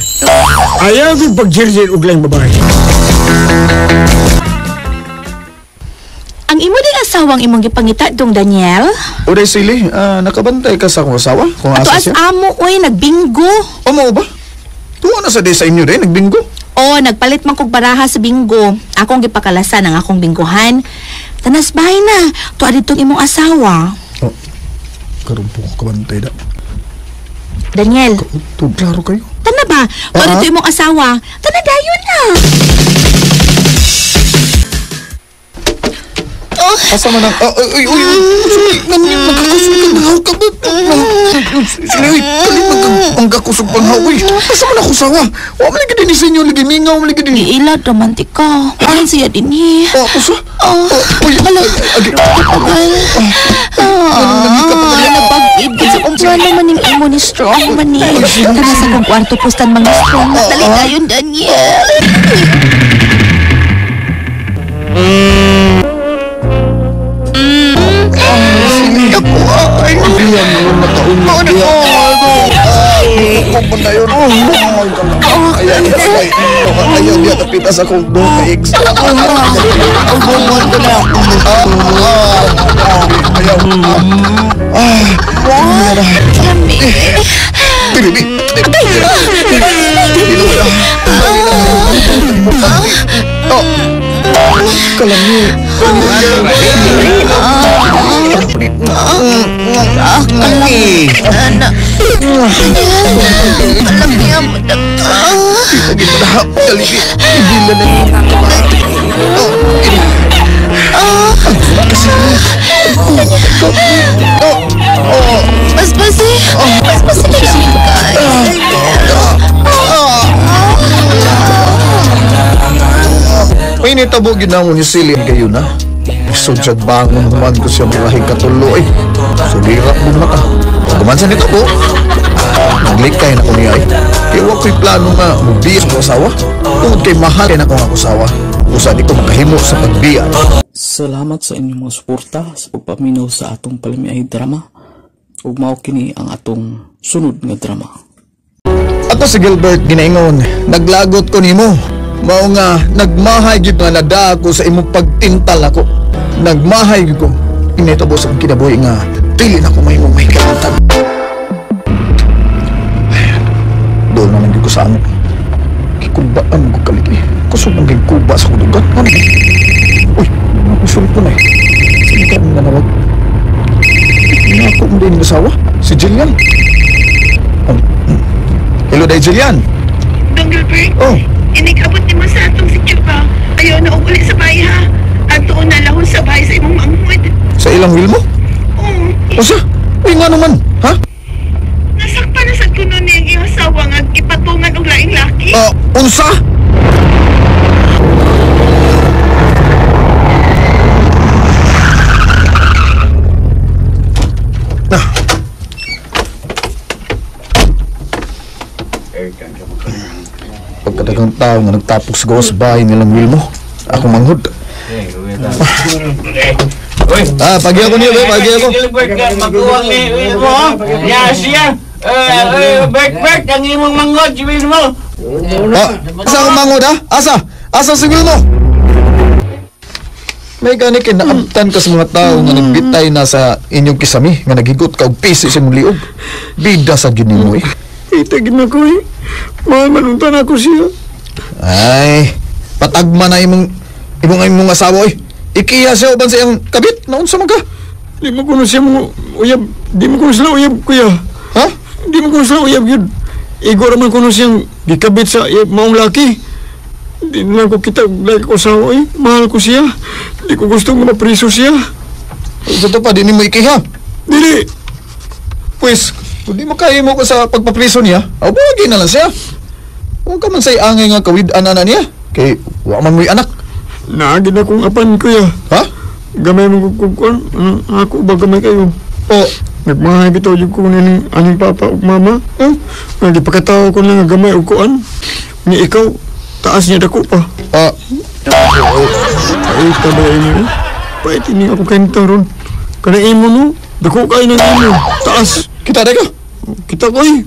Ayaw gyud pagjirjir og laing babae. Ang imo ding asawang imong gipangita dong Daniel? Uday sili, nakabantay ka sa akong asawa? Kung ato asa as siya? amo oy, nagbingo. O mao ba? Tuwa na sa day sa inyo rin, nagbingo. O, nagpalit man kog baraha sa bingo. Akong gipakalasan ang akong binggohan. Tanas bahay na, tuwa ditong imong asawa. Oh, karon po ko kabantay da. Daniel. Kauto, klaro kayo. Tana ba? Tuwa dito imong asawa. Tana dayon na. Asa man ang... Ay, uy, nagkakusog ka ng ka ba? Sila, uy, kalit ang kakusog pang haw, uy. Asa man ako sawa? Wa man lagi din sa inyo, lagi mingaw, man lagi din. Giila, romantik ka. Ano siya din eh? Oh, ako sa? Oh, hala. Nabag-ibig sa kong plano man yung imo ni Strong man eh. Tara sa kong kwarto postan mga Strong. Dali tayo, Daniel. Ay, hindi yan mo mataon. Ayaw niya kapitas akong doon kay ex. Ayaw. Kalami. Kalami. Anak. Kalami ang Mas eh. Mas May nitabo ginamo ni Silin kayo na. So, bangon human ko siya murahig katulo eh. So, lirap mo mata. Pagkuman sa nitabo, naglikay na ko niya eh. Kaya wag ko'y plano nga magbiya ko asawa. Tungod kay mahal kay na ko nga asawa. Usa di ko makahimo sa pagbiya. Salamat sa inyong mga suporta sa pagpaminaw sa atong palamiay drama. Ug mao kini ang atong sunod nga drama. Ako si Gilbert ginaingon, naglagot ko nimo. Mao nga nagmahay gyud nga nadaa ko sa imong pagtintal ako. Nagmahay gyud ko. Initabo sa akong kinabuhi nga dili na ko mahimong mahikalantan. Doon naman gyud ko sa amo. Kikubaan ko kaliki. Kusog ang gikuba sa kudugan. Ano? Uy, nakusul ko na eh. Sino ka ang nanawag? Nako mo din asawa? Si Jillian. Hello, day Jillian. Dong Gilbert. Oh. Inikabot nimo sa atong sityo ba? Ayaw na og uli sa bahay ha. Adto na lahon sa bahay sa imong manghod. Sa ilang Wilmo? Oo. Usa? Uy, nga naman, ha? Nasakpan na sa kuno niyang iyong asawa nga gipatungan og laing laki. Unsa? Pagkadagang tao nga nagtapok sa gawas bahay nilang Wilmo, ako manghod. Pagi ako niyo, pagi ako. Magkuwang ni Wilmo. Ya siya. Bert, ang imong manghod si Wilmo. Asa akong manghod, ha? Asa? Asa si Wilmo? May gani kay naabtan ka sa mga tao nga nagbitay na sa inyong kisami, nga naghigot ka og pisi sa imong liog. Bida sa gyud nimo eh. Itagin na ko eh. Mahal manuntan ako siya. Ay, patagma na imong asawa eh. Ikiya siya uban sa iyang kabit. Naunsa man ka? Di mo kuno siya mo uyab. Di mo kuno sila uyab, kuya. Ha? Di mo kuno sila uyab yun. Igo raman kuno siyang gikabit sa maong laki. Di na ko kita like ko asawa eh. Mahal ko siya. Di ko gusto nga mapriso siya. Sa to pa, di mo ikiha. Dili. Pwes, kung di makahimo ka sa pagpapriso niya, abuagi na lang siya. Huwag ka man sa'y angay nga kawid-an na niya. Kay, wa man mo'y anak. Naagin akong apan, kuya. Ha? Gamay mo kung ako ba gamay kayo? O. Nagmahay bitaw yung ko nining aning papa ug mama. Nagipakatawa ko lang nga gamay og kuan. Ni ikaw, taas niya dako pa. Ay, tabay niyo. Pait ini ako kayong ron. Kanang imo no, dako kayo ng imo. Taas. Kita na ka? Kita ko eh.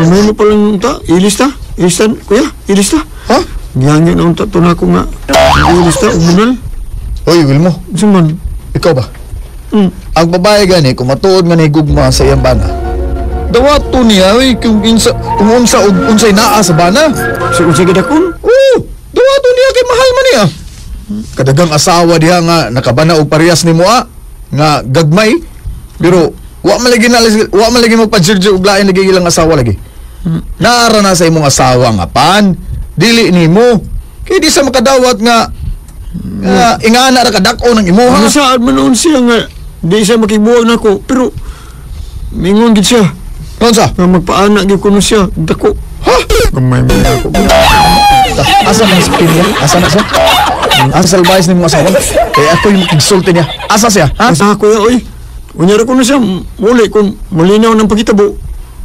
May mo palang ta, ilis ta. Ilis ta, kuya, ilis ta. Ha? Gihangin na unta to na ako nga. Ilis ta, umunal. Hoy, Wilmo. Suman. Ikaw ba? Ang babae gani, kung matuod nga nahigugma sa iyang bana, dawato niya, oy, kung unsa unsay naa sa bana. Sa unsay gidakon? Oo, dawato niya kay mahal man niya. Kadagang asawa diha nga nakabana og parehas nimo nga gagmay, pero wa man lagi magpa-jirjir og lain lagi ilang asawa lagi. Naara na sa imong asawa nga pan, dili nimo. Kay di sa makadawat nga ingana ra kadak-o ng imuha. Ano saan man noon siya nga di siya makibuwag nako, pero mingon gid siya. Unsa? Nga magpaana gyud kuno siya, dako. Ha? Gamay man ako. Asa man si Pinya? Asa na siya? Asa salbayas ni mong asawa? Kaya ako yung makigsulti niya. Asa siya? Ha? Asa kuya, oy. Unya ra kuno siya, muli kung malinaw ng pagkitabo.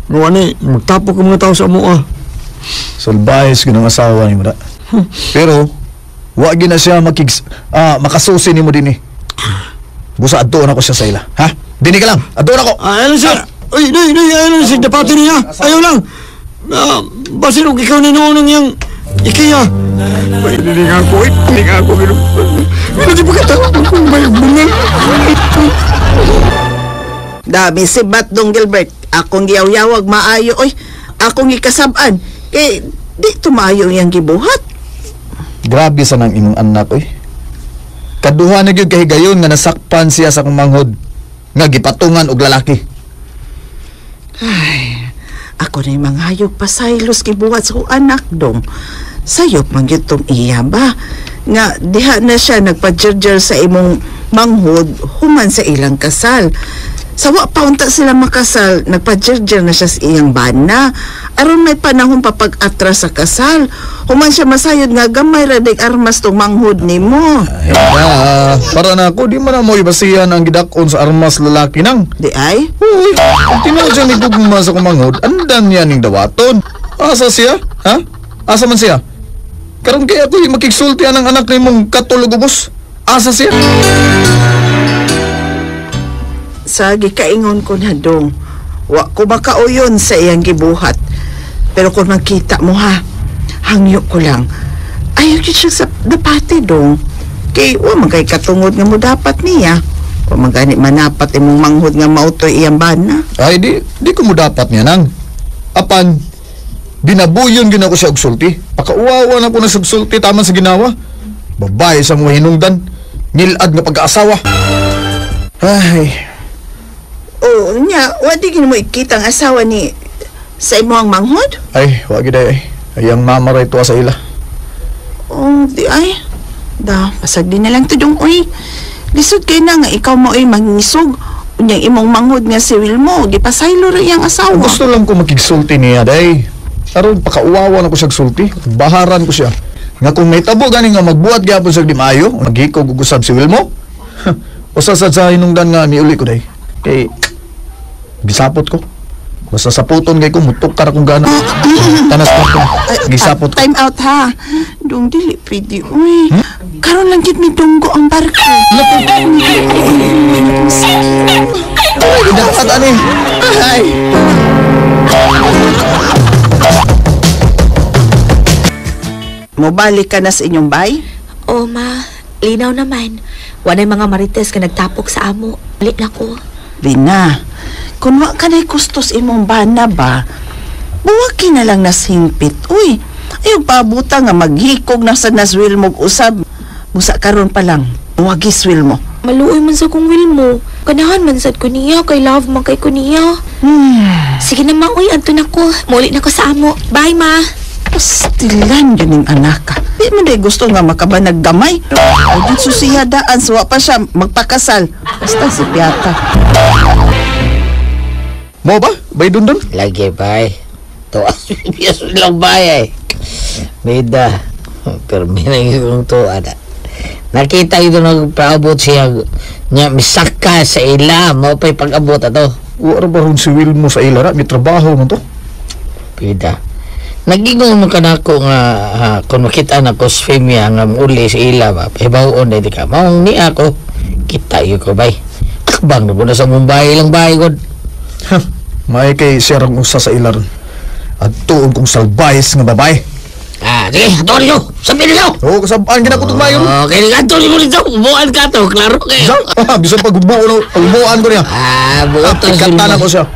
Nga ni, magtapok ang mga tao sa amoa. Salbayas gyud ang asawa nimo da. Pero wa gyud na siya makasusi nimo dinhi. Busa adtuon ako siya sa ila, ha? Dinhi ka lang. Adtuon ako. Ayaw lang siya. Uy, day, ayaw lang siya. Dapati niya. Ayaw lang. Basin og ikaw na noon ang iyang ikiya. Ay, hindi nga ako. Hindi nga ako. Pero di ba kita kung may bungal? Dami si Bat Dong Gilbert. Akong giyaw-yawag maayo. Oy, akong ikasab-an. Kay, di tumayo iyang gibuhat. Grabe sa nang imong anak, oy. Kaduha na gyud kahigayon nga nasakpan siya sa akong manghod nga gipatungan og lalaki. Ay, ako na'y manghayog pasaylos gibuhat sa akong anak dong. Sayop man gyud tong iya ba? Nga diha na siya nagpa-jerjer sa imong manghod human sa ilang kasal. Sa wa pa unta sila makasal, nagpa-jerjer na siya sa iyang bana. Aron may panahon pa pag-atras sa kasal. Human siya masayod nga gamay ra dig armas tong manghod nimo. Ay, para na ako, di man na mo ibasihan ang gidak-on sa armas lalaki nang. Di ay? Uy, kung tinuod siya ni gugma sa kumanghod, andan niya ning dawaton. Asa siya? Ha? Asa man siya? Karon kay ako makigsulti ang anak nimong katulog ubos. Asa siya? Sa gikaingon ko na dong, wa ko makauyon sa iyang gibuhat. Pero kung makita mo ha, hangyo ko lang. Ayaw yun siya sa dapati dong. Kay wa man kay katungod nga mo dapat niya. Wa man gani manapat imong manghod nga mautoy iyang bana. Ay, di ko mo dapat niya nang. Apan, binabuyon gina ko siya og sulti. Pakauwawa na ko na sa sulti taman sa ginawa. Babae sa mga hinungdan, ngilad nga pag-aasawa. Ay. Oh, nya, wa di gid mo ikita ang asawa ni sa imong manghod? Ay, wa gid ay. Ayang mama ra ito sa ila. Oh, di ay. Da, pasag din na lang to dong, uy. Lisod kay na nga ikaw mo ay mangisog. Unyang imong manghod nga si Wilmo, gipasaylo ra iyang asawa. Gusto lang ko makigsulti niya, day. Aron pakauwawan ako siyang sulti. Baharan ko siya. Nga kung may tabo gani nga magbuhat gyapon sa di maayo, maghikog og usab si Wilmo. Usa sad sa hinungdan nga niuli ko day. Kay gisapot ko. Basta saputon kay ko mutukar akong gana. Tanas ko. Gisapot ko. Time out ha. Dong dili pwede, uy. Karon lang gid mi dunggo ang barko. Ay, dapat ani. Ay. Mobalik ka na sa inyong bay? Oh, ma. Linaw naman. Wala'y mga marites ka nagtapok sa amo. Balik na ko. Lina, kung wa ka na'y kustos imong bana ba, buwaki na lang nasingpit. Uy, ayaw pabuta nga maghikog na sa naswil mo usab. Busa karon pa lang, buwagi swil mo. Maluoy man sa kong will mo. Ganahan man sad ko niya, kay love man kay ko niya. Sige na ma, uy, anto na ko. Muli na ko sa amo. Bye, ma. Pastilan yun yung anak ka. Di mo na gusto nga makabanag gamay. Ay, di susiya daan, suwa pa siya, magpakasal. Basta si Piata. Mo ba? Bay dun dun? Lagi, bay. Tuas, biyaso lang bay ay. Bida. Pero may kong tuwa na. Nakita ito nagpaabot siya niya, misaka sa ila. Mo pa'y pag-abot ato. Wala ba rin si Wilmo sa ila ra? May trabaho man to. Bida. Nagingon mo ka na ako nga kung makita na ko sa Femia nga uli sa ila ba, hibaw-on na di ka. Maong ni ako, kita yun ko bay. Akbang na po na sa Mumbai lang bay god. May kay siya rang usa sa ila ron. At tuon kong salbayes nga babae. Ah, sige, ato niyo! Sabihin niyo! Oo, kasabaan ginakutog mayo. Okay, ato niyo dito. Buuan ka to, klaro kayo. Bisan pag buuan ko niya. Ah, buuan to. Ikatan ako siya.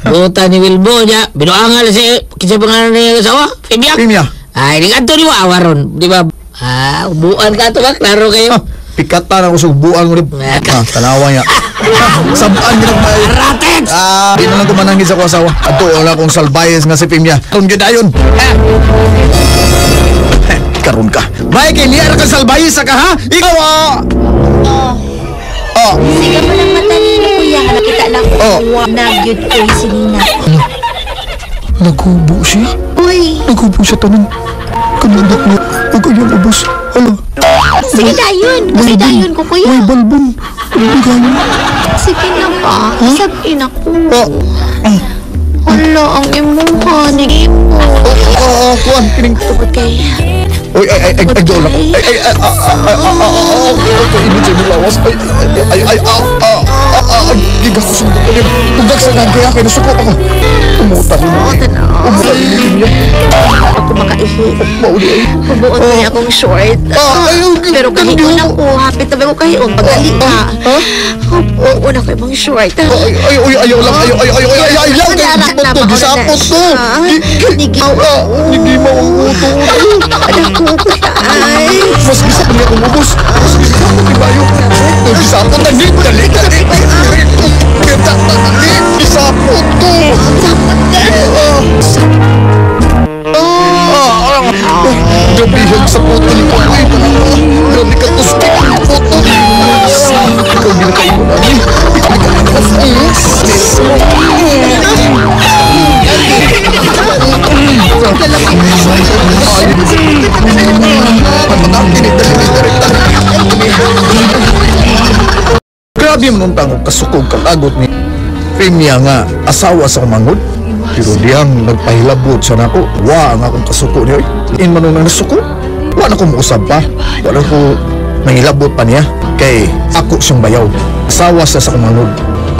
Buta ni Wilbo niya, binuangal si kinsa pangalan niya asawa? Femia. Femia. Ay, di kadto ni awaron, di ba? Ah, buuan ka to ba? Klaro kayo. Pikatan ako sa buuan mo ni. Ah, tanawa niya. Sabaan gid ang Ratet. Ah, di na lang ko manangis sa akong asawa. Adto wala akong salbayes nga si Femia. Karon gyud ayon. Karon ka. May kay niya ra ka salbayes ka ha? Ikaw ah. Oh. Sige mo lang mata nino, kuya. Nga nakita na ko. Oh. Nagyud ko si Nina. Naghubo siya? Uy. Naghubo siya tanan. Kanundak niya. Huwag kayong ubos. Hala. Sige dayon. Sige dayon ko, kuya. May balbon. Sige na ba? Sabihin ako. Hala, ang imuha. Nag-imo. Oo, kuwan. Kining. Tungod kay... Uy, ay, ay, ay, ay, doon ako. Ay, ay, ay, ay, ay, ay, ay, init sa imong lawas. Ay, ay, ay, ay, ay, ay, gigas ko sundot ko niya. Tugag sa kaya, kaya nasuko ako. Umuta rin mo. Umuta rin mo niya. Ako makaihi. Mauli ay. Hubuot na akong short. Pero kahion ako. Hapit na ba ko kahion? Pagdali ka. Hubuot na ko imong short. Ay, ay, ay, ayaw lang, ayaw, ayaw, ayaw, ayaw, ayaw, ayaw, to, gisapot to. Nigimaw ang uto. Ay. Mas gisa pa niya umubos. Mas gisa pa ni Bayo. Gisapot na, dali, dali, dali. Dali, gisapot to. Gabihag sa puto ni Kuya. Grabe ka tustik ang puto. Ikaw ginakain mo na. Grabe mo nung tangog kasukog kalagot ni Femia nga asawa sa kumangod. Pero diyang nagpahilabot siya nako. Wa ang akong kasuko niya. In man nung nasuko. Wa na ko muusab pa. Wa na ko nangilabot pa niya. Kay ako siyang bayaw. Asawa siya sa kumangod.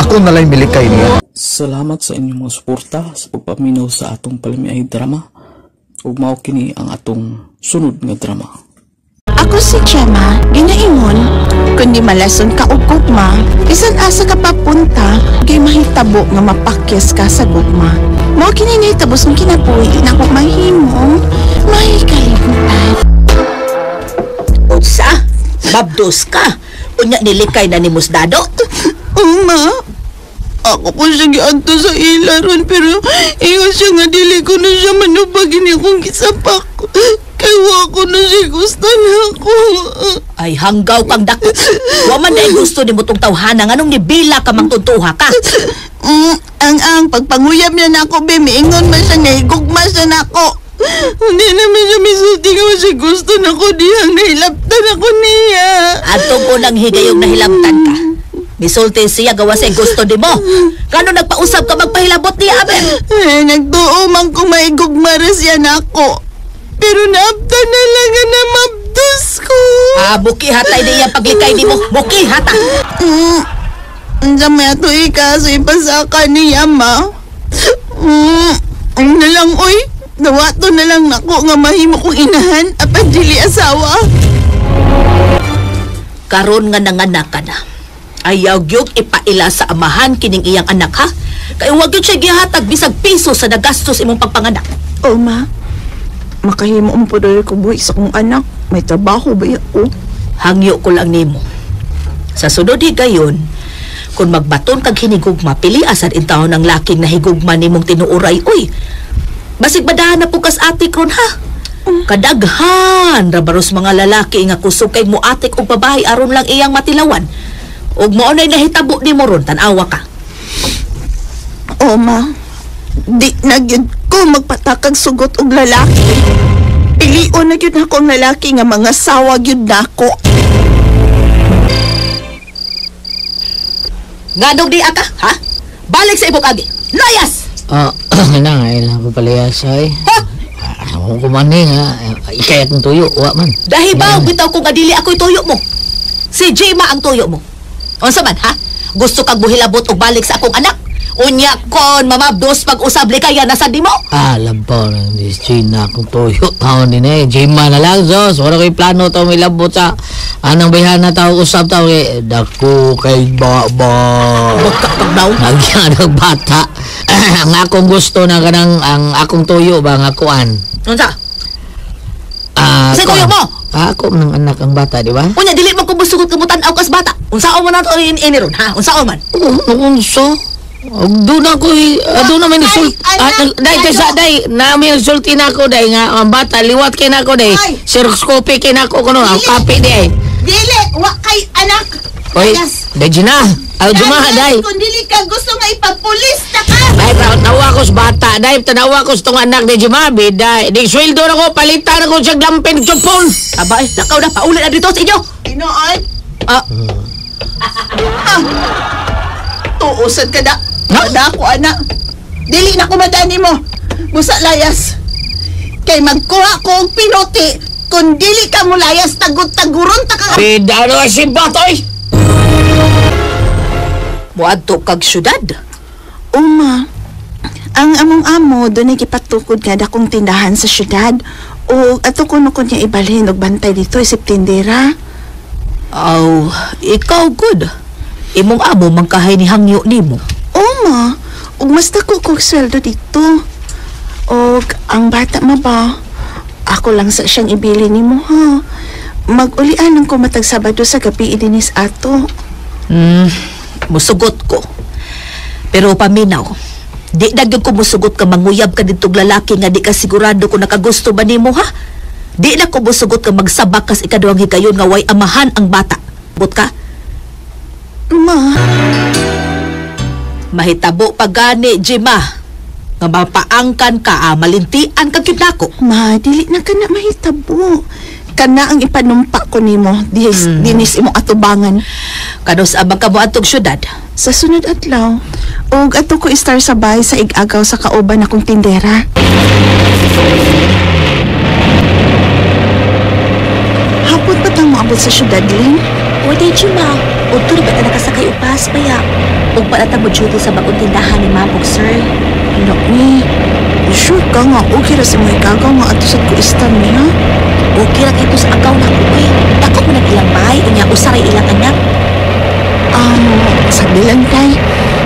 Ako nalay milikay niya. Salamat sa inyong mga suporta sa pagpaminaw sa atong palamiay drama. Ug mao kini ang atong sunod nga drama. Ako si Gemma, ginaingon, kundi malason ka og gugma, bisan asa ka papunta, kay mahitabo nga mapakyas ka sa gugma. Mao kini nahitabo sa kinabuhi na akong mahimong may kalibutan. Unsa? Babdos ka. Unya nilikay na ni Musdado? Ma. Ako po siya giadto sa ila ron pero ingon siya nga dili ko na siya manubag ini akong gisapak. Kay wa ko na siya gusto na ako. Ay, hanggaw kang dako. Wa man dahil gusto ni mo tong tawhana nganong nibila ka mangtuntuha ka. Ang pagpanguyab niya na ako, be, miingon man siya, nahigugma siya na ako. Hindi naman siya misulti nga siya gusto na ko diyang nahilabtan ako niya. Atong unang higayong nahilabtan ka. Misulti siya gawa sa gusto di mo. Kano nagpausap ka magpahilabot niya, abe? Eh, nagtuo man kung maigugma ra siya na ako. Pero naabtan na lang nga namabdos ko. Ah, buki hatay niya paglikay ni mo. Buki hata. Unsa may ato ikaso ipasaka niya, ma. Ang na lang, oy. Dawato na lang nako nga mahimo kong inahan apan dili asawa. Karon nga nanganak ka na. Ayaw gyud ipaila sa amahan kining iyang anak, ha? Kay wag gyud siya gihatag bisag piso sa nagastos imong pagpanganak. Oh, ma. Makahimo ang poder ko buhi sa kong anak. May trabaho ba ako? Hangyo ko lang nimo. Sa sunod higayon, kung magbaton kag hinigugma, pili asad intawon ang laking nahigugma nimong tinuuray, uy. Basig badahan na po kas atik ron, ha? Kadaghan rabaros mga lalaki nga kusog kay muatik og babae aron lang iyang matilawan. Ug mao nay nahitabo nimo ron, tan-awa ka. O, ma. Di na gyud ko magpatakag sugot og lalaki. Pilion na gyud ako ang lalaki nga mga sawa gyud nako. Nganong di ka, ha? Balik sa imong agi. Layas! Nang ay lang ko palayas ay. Ha? Ako kumaning ha. Ikay akong tuyo, wa man. Dahibaw bitaw kung adili ako'y tuyo mo. Si Jima ang tuyo mo. Unsa man, ha? Gusto kag buhilabot og balik sa akong anak? Unya kon mamabdos pag-usab likaya na sa di mo? Ah, labaw na ni Gina akong tuyo taon din eh. Jima na lang, so. Wala ko'y plano to may labot sa anang bayhan na tao usab tao eh. Dako kay baba. Magkapagdaw? Nagyan ang bata. Ang akong gusto na kanang ang akong tuyo ba ang akuan. Unsa? Sa tuyo mo? Ako ng anak ang bata, di ba? Unya dili mo ko musugot kumutan-aw kas bata. Unsaon man nato ini ron, ha? Unsaon man? Unsa? Doon ako, doon namin nagsulti. Day, kaysa, day, namin nagsulti na ako, day, nga, ang bata, liwat kay na ako, day. Xerox copy kay na ako, kuno, ang copy, day. Dili, wa kay anak. Oy, day, Gina. Ay, Juma, day. Kung dili ka gusto nga ipapulis na ka. Day, tanawa ko sa bata, day, tanawa ko sa tong anak, day, Juma, day. Di, sweldo na ko, palitan ako sa glampin, chupon. Aba, eh, lakaw na, paulit na dito sa inyo. Inoon? Tuusad ka na. Mada ko, anak. Dili na kumadani mo. Busa layas. Kay magkuha ko og pinuti. Kung dili ka mo layas, tagod-taguron ta ka. Bida na si Batoy! Muadto kag syudad. Uma, ang among amo doon ay gipatukod nga dakong tindahan sa syudad. O ato kuno ko niya ibalhin og bantay dito isip tindera. Aw, ikaw good. Imong amo mangkahay ni hangyo nimo. Oma, ug mas dako kog sweldo dito. Og ang bata ma ba? Ako lang sa siyang ibili nimo ha. Mag-ulian ang kumatag Sabado sa gabi idinis ato. Musugot ko. Pero paminaw, di na gyud ko musugot ka manguyab ka ditog lalaki nga di ka sigurado kung nakagusto ba nimo ha. Di na ko musugot ka magsabak kas ikaduhang higayon nga way amahan ang bata. But ka? Ma. Mahitabo pa gani, Jima. Nga mapaangkan ka, malintian ka gyud nako. Ma, dili na ka na mahitabo. Kana ang ipanumpa ko nimo, dinis imong atubangan. Kanus abang ka mo atog syudad? Sa sunod adlaw. Og ato ko istar sa bahay sa igagaw sa kauban akong tindera. Hapon pa tang moabot sa syudad, Lynn? O, di, Jima. Udto na ba ta nakasakay og bus ba ya? Ug pa ta mo duty sa bagong tindahan ni ma'am ug sir. Anak ni, sure ka nga okay ra sa mga igagaw nga ato sa kuistan niya? Okay ra kay sa agaw na ko eh. Dako mo nag ilang bahay, unya usaray ilang anak. Sagdi lang tay.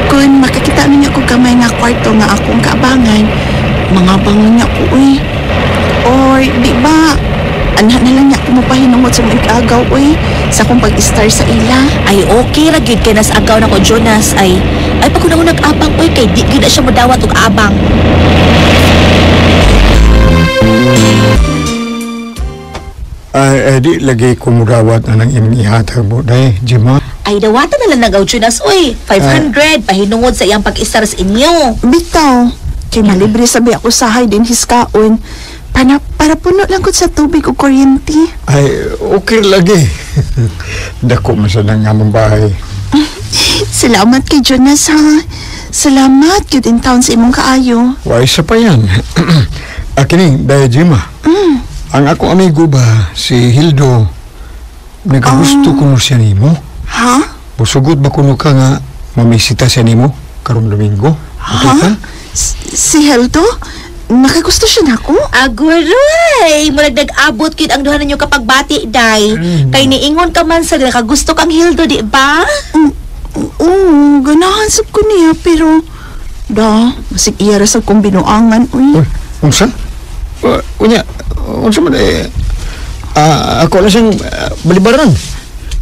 Kung makakita niya ko gamay nga kwarto nga akong kaabangan, mga bangon niya ko uy. Or di ba, anak na lang niya ko mo pahinungod sa mga agaw, uy. Sa akong pag-star sa ila. Ay, okay ra gyud kay nas agaw nako Jonas. Ay, ay pag kuno nag-abang oy kay di gyud na siya modawat og abang. Ay, di lagi kumudawat na ng imong ihatag mo, day, Jima. Ay, dawatan na lang nagaw Jonas oy. 500 pahinungod sa iyang pag-istar sa inyo. Bitaw, kay malibre sabi ako sahay din hiskaon. Para puno lang ko sa tubig o kuryente. Ay, okay lagi. Dako man sa nang among bahay. Salamat kay Jonas, ha. Salamat, good in town sa imong kaayo. Why sa pa yan? Akining, day, Jima. Ang akong amigo ba, si Hildo, nagagusto kuno siya nimo. Ha? Busugot ba kuno ka nga mamisita siya nimo karong Domingo? Okay Ha? ka? Si Hildo? Nakagusto siya nako? Aguroy! Murag nag-abot kid ang duha ninyo kapag bati, day. Kay niingon ka man sa nakagusto kang Hildo, di ba? Oo, ganahan sab ko niya, pero... Da, masig iya ra sab kong binuangan, uy. Uy, unsa? Unya, unsa man eh... ako lang siyang balibaran.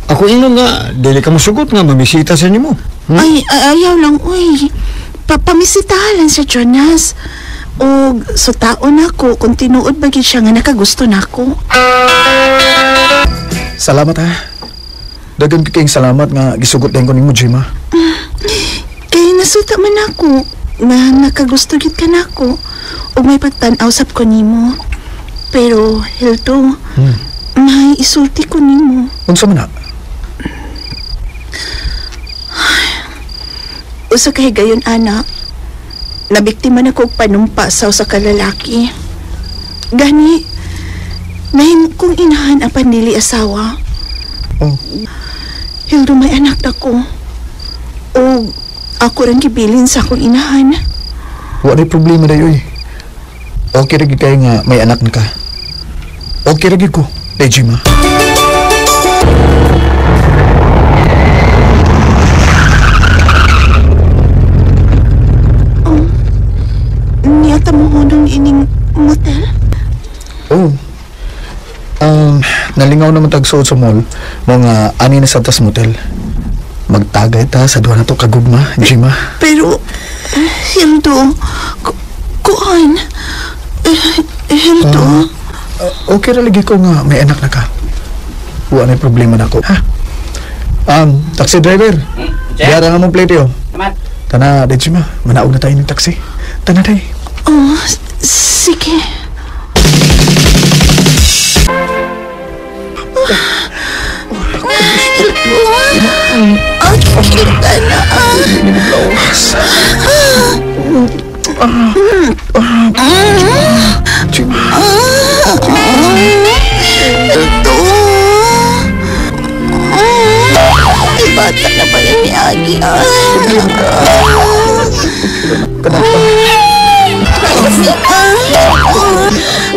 Ako ingon nga, dili ka musugot nga mamisita sa nimo. Hmm? Ay, ayaw lang, uy. Pamisitahan lang siya, Jonas. O, so taon ako, kung tinuod ba gid siya nga nakagusto na ako. Salamat ha. Dagan kayong salamat nga gisugot din ko nimo, Jima. Kay nasuta man ako nga nakagusto gid ka nako ug may pagtan-aw sab ko nimo. Pero Hildo, may isulti ko nimo. Unsa man na? Usa ka higayon ana. Nabiktima na ko og panumpa sa usa ka lalaki. Gani, nahimo kong inahan ang pandili asawa. Oh. Hildo, may anak na ko. O ako rin gibilin sa akong inahan. Wa ray problema dayoy. Oy. Okay ra gid kayo nga may anak na ka. Okay ra gid ko, day Jima. Niyata mo hunong ining motel? Oh. Nalingaw naman tagsuod sa mall, mga ani na sa tas motel. Magtagay ta sa duha na to kagugma, Jima. Pero, Hildo, kuan. Hildo. Okay ra lagi ko nga may anak na ka. Wa na problema na ko. Ha? Taxi driver. Biyara nga mong plate yo. Tana, day Jima, manaog na tayo ng taxi. Tana, day. Oh, sige. Kita na. Ito. Ay, bata na ba yan ni Agi?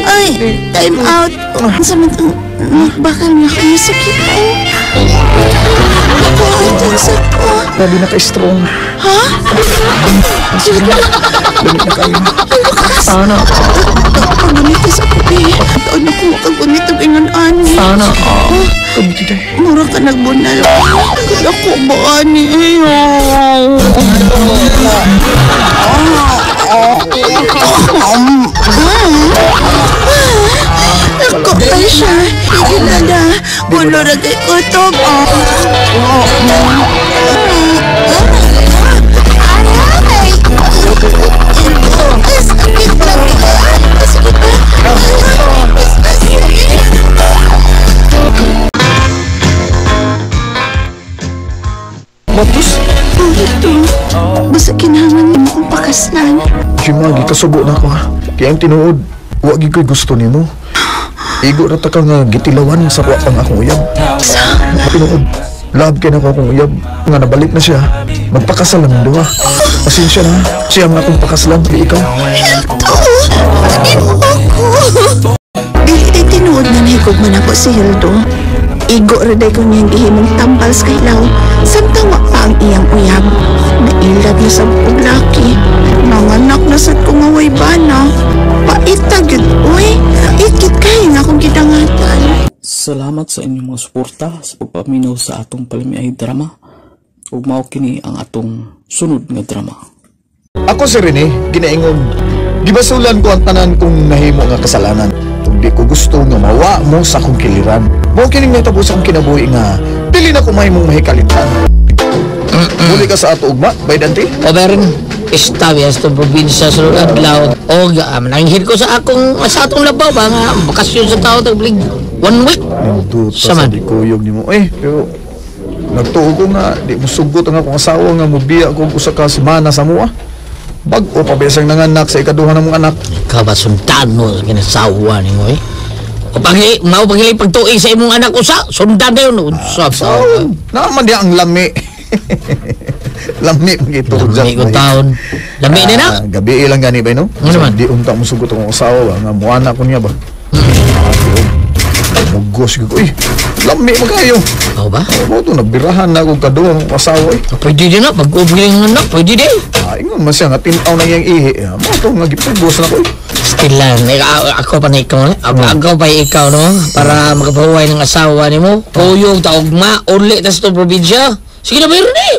Ay, time out. Samantang nagbakal na kayo sa kita. Ako, ito sa ko. Grabe na ka-strong. Ha? Lamit na kayo. Sana. Paggunita sa kubi. Taon ako makagunit ang ingon ani. Sana. Kamuti tayo. Mura ka nagbunal. Ako ba ani? Ako pa siya. Hindi na na. Ulo na kay kutob. Aray! Sakit lang. Sakit na. Matus? Ito. Basta kinahanglan mo kong pakaslan. Jima, gikasubo na ako ha. Kaya ang tinuod, wa gid ko'y gusto nimo. Igo ra ta ka nga gitilawan sa wa pang akong uyab. Tinuod, love kay nako akong uyab. Nga nabalik na siya. Magpakasal lang duha. Pasensya na. Siya ang akong pakaslan, di ikaw. Hildo! Ako! Dili tinuod na nahigog man ako si Hildo. Igo ra day ko niyang gihimong tambal sa kahilaw. Samtang wa pa ang iyang uyab. Nailad na sa og laki. Nanganak na sad ko nga way bana. Paita gyud, uy. Pait gyud kay nga akong gidangatan. Salamat sa inyong mga suporta sa pagpaminaw sa atong palamiay drama. Ug mao kini ang atong sunod nga drama. Ako si Rene, ginaingon. Gibasulan ko ang tanan kong nahimo nga kasalanan. Kung di ko gusto nga mawa mo sa akong kiliran. Mao kining nahitabo sa akong kinabuhi nga dili na ko mahimong mahikalitan. Muli ka sa ato ugma, bay Dante? O meron, istabi sa probinsya sa adlaw. O nanghir ko sa akong sa atong labaw ba nga bakasyon sa tao taglig 1 week. Sa man di kuyog nimo eh, pero nagtuo ko nga di mo sugot ang akong asawa nga mobiya ko usa ka semana sa mua. Bag-o pa bisang nanganak sa ikaduha namong anak. Ikaw ba sundan mo sa kinasawa nimo eh? O pag mao pag pagtuig sa imong anak usa, sundan dayon unsa sa. Naman di ang lami. Lami magito lami ko taon. Lami ni na. Gabi lang gani bay no. Ano man? Di unta mo sugot ang asawa ba nga moana ko niya ba. Mugos ko. Uy, lami magayo. Oo ba? Oo, to nabirahan na akong kaduha ang asawa eh. Pwede din na pag-ubling ang anak, pwede din. Ingon man siya nga tin-aw na iyang ihi. Mo to nga gipugos na ko eh. Still lang, ako pa na ikaw, ako pa ikaw no, para makapahuway ng asawa nimo. Kuyog ta ugma, uli ta sa probinsya. Sige na meron eh.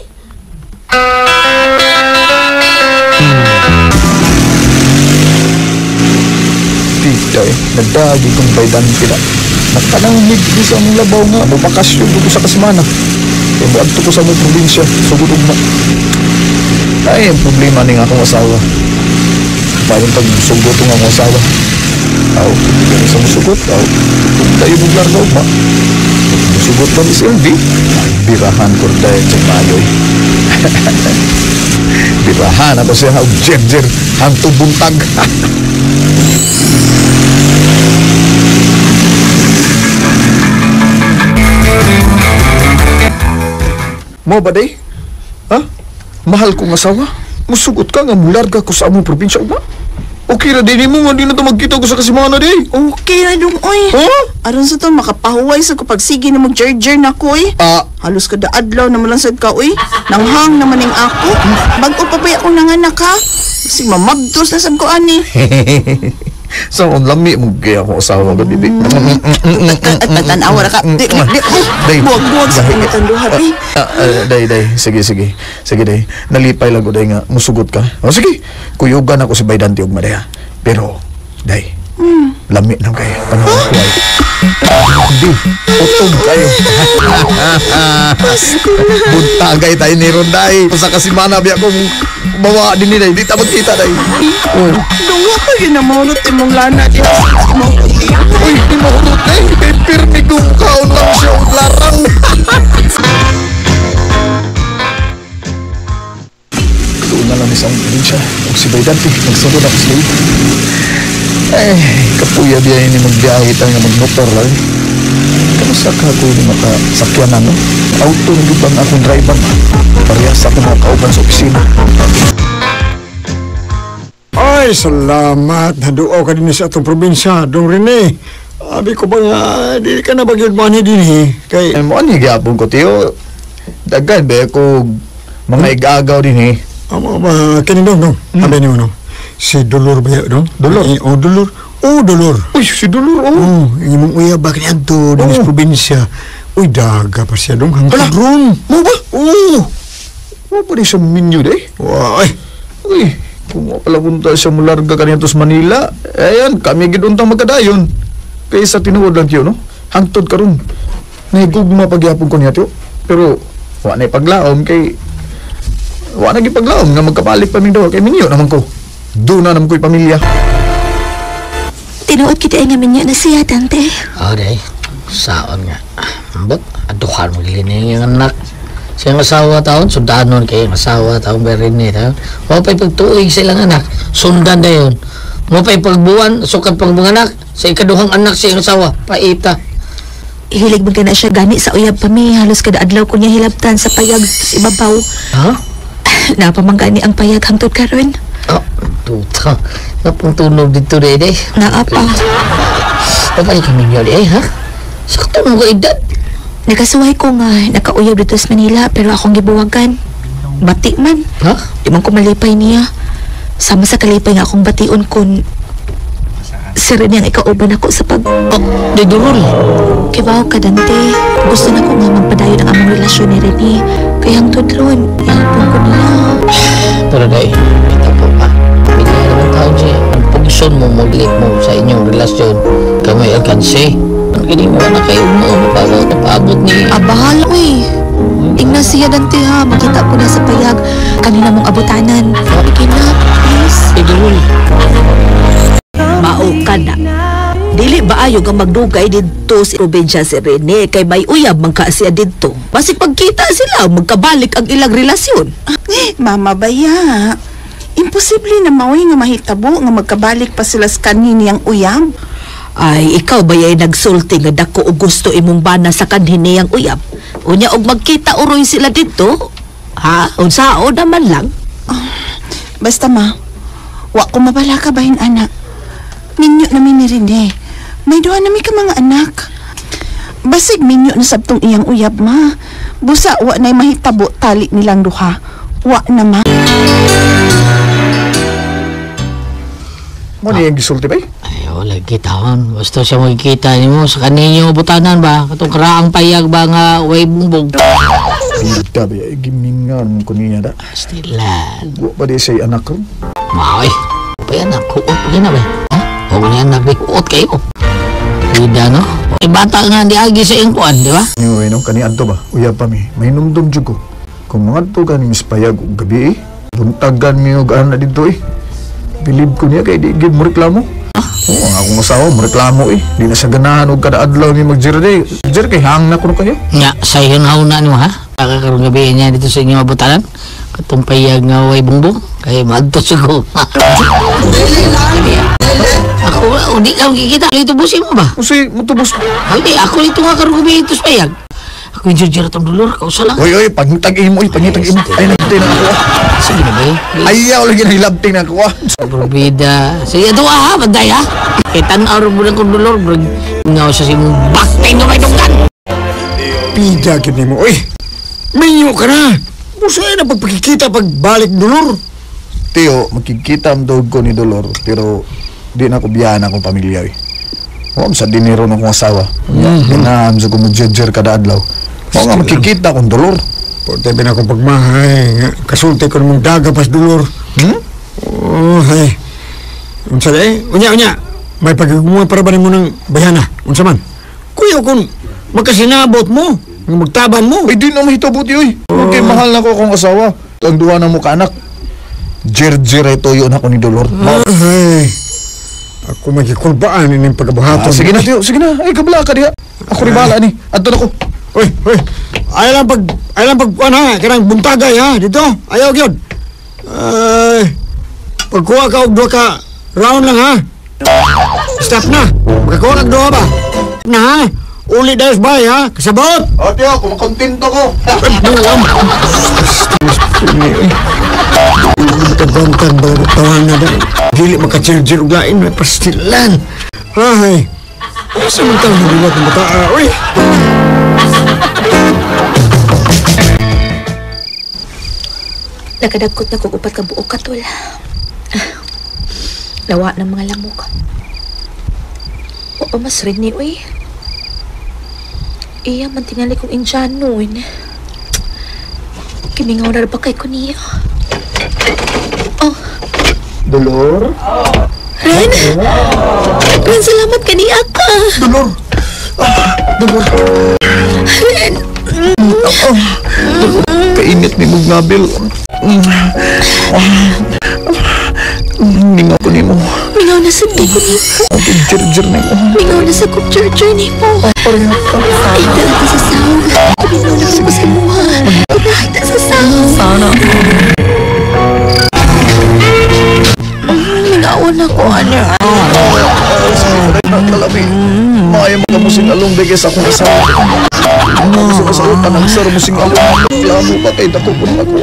Tita eh, nagdagi kong baydan pila. Nagpanangmig di sa among labaw nga, mabakasyon ko sa kasimana. Kaya muadto ko sa among probinsya, sugod ugma. Ay, ang problema ni nga akong asawa. Bayon pag sugot ng akong asawa. Aw, hindi ka sa musugot. Aw, kung tayo buglar na ugma. Musugot ba ni Sylvie? Birahan ko dahil sa mayoy. Birahan ako siya, og jer-jer, hanto buntag. Mo ba day? Ha? Mahal kong asawa? Musugot ka nga mularga ko sa among probinsya ugma? Okay ra din mo nga di na to magkita ko sa kasimana day. Okay ra dong oy. Huh? Aron sa to makapahuway sa ko pagsige na mag-jerjer na ko oy. Halos kada adlaw na man lang sad ka oy. Nanghang naman ning ako. Bag-o pa ba akong nanganak ha? Kasi mamabdos na sad ko ani. Sa so, ang lami mo kaya akong asawa ko, bibi. At tanawa ra ka. Di, di. Buwag-buwag sa pangitan duha, bi. Day, day. Sige, sige. Sige, day. Nalipay lang ko, day, nga musugot ka. O, sige. Kuyugan ako si Baydante og madaya. Pero, day, lami na kayo. Panahon ko ay. Di, utog kayo. Buntagay tayo ni Ronday. Sa kasimana, biya kong bawa din ni day. Di ta magkita, day. Dunga pa yun ang mahulot imong lana. Uy, di mahulot eh. Kay pirmi kong kaon lang siya og larang. Doon na lang sa probinsya. Og si Baydante, nagsunod ako sa iyo. Eh, kapuya biyahe ni magbiyahe tayo nga magmotor lang. Kamusta ka ko ni makasakyanan, no? Auto na yun bang akong driver? Parehas ako mga kauban sa opisina. Ay, salamat. Naduaw ka din sa atong probinsya, Dong Rene. Abi ko ba nga, di ka na bagyod mo ani din eh. Kay... Mo ani gyapon ko, tiyo. Daghan ba ko mga igagaw din eh. Kini dong, dong. Abi niyo, no? Si Dolor ba yun, dong? Dolor? Oh, Dolor. Oh, Dolor. Uy, si Dolor, oh. Oh, imong uya ba kaniadto din sa probinsya. Uy, daga pa siya, dong. Hangtod ron. Mo ba? Oo. Mo pa rin sa minyo, day? Wah, ay. Uy, kung pala punta siya mularga kaniya sa Manila, ayan, kami giduntang magkadayon. Kaysa tinuod lang tiyo, no? Hangtod karon. Nahigugma pagyapon ko niya, tiyo. Pero, wa na ipaglaom kay... Wa na gipaglaom nga magkabalik pa ming dawa kay minyo naman ko. Doon na naman ko'y pamilya. Tinuod kita ay nga minyo na siya, Tante. Oh, day. Saon nga. Ambot, aduhan mo gilin yung anak. Siyang asawa taon, sundan nun kayo. Asawa taon, berin ni taon. Mo pa'y pagtuig sa ilang anak, sundan na yun. Mo pa'y pagbuwan, sukat pang mga anak, sa ikaduhang anak sa iyang asawa, paita. Hilig man ka na siya gani sa uyab pa mi. Halos kada adlaw ko niya hilabtan sa payag sa ibabaw. Ha? Napamangani ang payag hangtod karon. Oh, tuta. Napong tunog dito rin eh. Naapa. Papay kami niyo eh, ha? Sakto mo ka edad. Nakasuway ko nga, nakauyab dito sa Manila pero akong gibuwagan. Bati man. Ha? Di man ko malipay niya. Sama sa kalipay nga akong bation kun si Rene ang ikauban ako sa pag... Oh, di durol. Kibaw ka, Dante. Gusto na ko nga magpadayon ang among relasyon ni Rene. Kaya hangtod ron, ihapon ko niya. Pero day, ito po pa. Hindi naman taon siya. Ang pugson mo, maglik mo sa inyong relasyon. Kamay alkanse. Ang kini mo na kayo mo, napaabot ni... Ah, bahala, uy. Ingna siya, Dante, ha. Makita ko na sa payag. Kanina mong abutanan. Sige na, please. Idol. Mao ka na. Dili ba ayo nga magdugay didto sa probinsya si Rene kay may uyab man ka siya didto. Basig pagkita sila magkabalik ang ilang relasyon. Mama baya, imposible na maoy nga mahitabo nga magkabalik pa sila sa kanhi niyang uyab. Ay, ikaw ba yay nagsulti nga dako og gusto imong bana sa kanhi niyang uyab? Unya og magkita uroy sila didto? Ha? Unsao naman lang? Oh, basta ma, wa ko mabala ka bahin anak. Minyo na mi ni Rene. May duha na mi ka mga anak. Basig minyo na sabtong iyang uyab ma. Busa wa na'y mahitabo tali nilang duha. Wa na ma. Mo niya yung gisulti ba? Ay, wala kitahon. Basta siya magkita ni mo sa kaninyo butanan ba? Katong karaang payag ba nga way bungbong? Bida ba? Gimingan ko niya da. Stilan. Wa ba di siya'y anak ko? Maoy. Pa yan na. Kuot pa na ba? Ha? Huwag niya nagkuot kayo. Bida no? Ay bata nga di agi sa iyong kuan, di ba? Anyway, no? Kani adto ba? Uyab pa mi. May numdum jud ko. Kung mga adto ka ni Miss Payag og gabi eh. Buntagan mi og ana dito eh. Bilib ko niya kay di gid mo reklamo. Oo, ang akong asawa mo reklamo eh. Di na siya ganahan og kada adlaw mi magjira day. Jira kay hang na kuno kayo. Nga, sa iyong hauna nimo ha? Kakaroon gabi niya dito sa inyong abutanan. Katong payag nga way bungbong. Kay maadto siguro. Ako, hindi ka makikita. Itubusin mo ba? Kasi, mutubos. Hindi, ako dito nga karoon gabi ito sa payag. Ako yung jirjira tong dolor, kausa lang. Oy, oy, pangitag imo, oy, pangitag imo. Ay, nagtay na ako. Sige na ba eh? Ayaw, lagi nahilabting na ako. Probida. Sige, ito ha, banday ha. Kay tanaw mo lang kong dolor, bro. Ngaw sa simong baktay na may dunggan. Pida, gini mo, oy. Minyo ka na. Busay na pagpakikita pagbalik dolor. Tiyo, makikita ang dog ko ni Dolor, pero di na ko biyahan akong pamilya eh. Huwag sa dinero na akong asawa. Ganahan sa kumudjedjer kada adlaw. Huwag nga makikita akong Dolor. Porte ba na akong pagmahay. Kasulti ko namang daga pas Dolor. Hmm? Oh, ay. Unsa eh? Unya, unya. May pagkagumuha para ba mo ng bayana? Unsa man? Kuya kung magkasinabot mo, magtaban mo. Ay, di na mahitabot yun. Oh. Okay, mahal na ko akong asawa. Ang duha na mo kaanak. Jer-jer ito yun ako ni Dolor. Ay, ako magkikulbaan ini pagkabuhaton. Sige na, tiyo. Sige na. Ay, kabla ka diha. Ako rin bahala ni. Adto na ko. Uy, uy. Ayaw lang pag, ano ha, kanang buntagay ha, dito. Ayaw yun. Ay, pagkuha ka og duha ka, round lang ha. Stop na. Magkakuha kag duha ba? Na ha. Uli dahil bay ha. Kasabot. O, tiyo, kumakontento ko. Tabantan ba tawan na ba? Dili makachirjir og lain may pastilan. Ay. Asa man tang nagulat ng bata? Uy. Nakadagkot na kog upat ka buok katol. Lawa ng mga lamok. Wa pa mas rin ni uy. Iya man tingali kong Indianon. Kimingaw na ba kay ko niya? Oh. Dolor? Ren? Ren, salamat kaniya ka. Dolor! Dolor! Ren! Kainit ni mong nabil. Mingaw ko nimo. Mingaw na sa ko nimo. Jer-jer nimo. Mingaw na sa kong jer-jer nimo. Pareha ka. Ay, talaga sa sahog. Mingaw na ko sa muha. Ay, sa sahog. Sana. Mingaw na ko, ano. Kalami. Maayo mo ka mo sing along bigay sa akong asawa. Ako sa asawa, panagsar mo sing along. Reklamo pa kay dako ko na ako.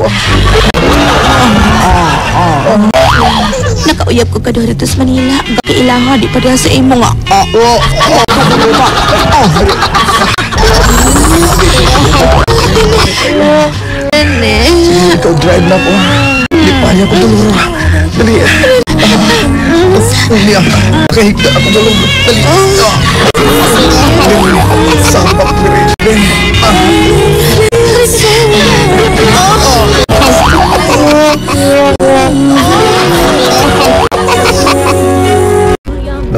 Nakauyab ko ka doon dito sa Manila. Bakit di pa diha sa imo nga. Sige, ikaw drive na ko. Lipaya ko tulong. Dali. Dali. Kahigda ako tulong. Dali.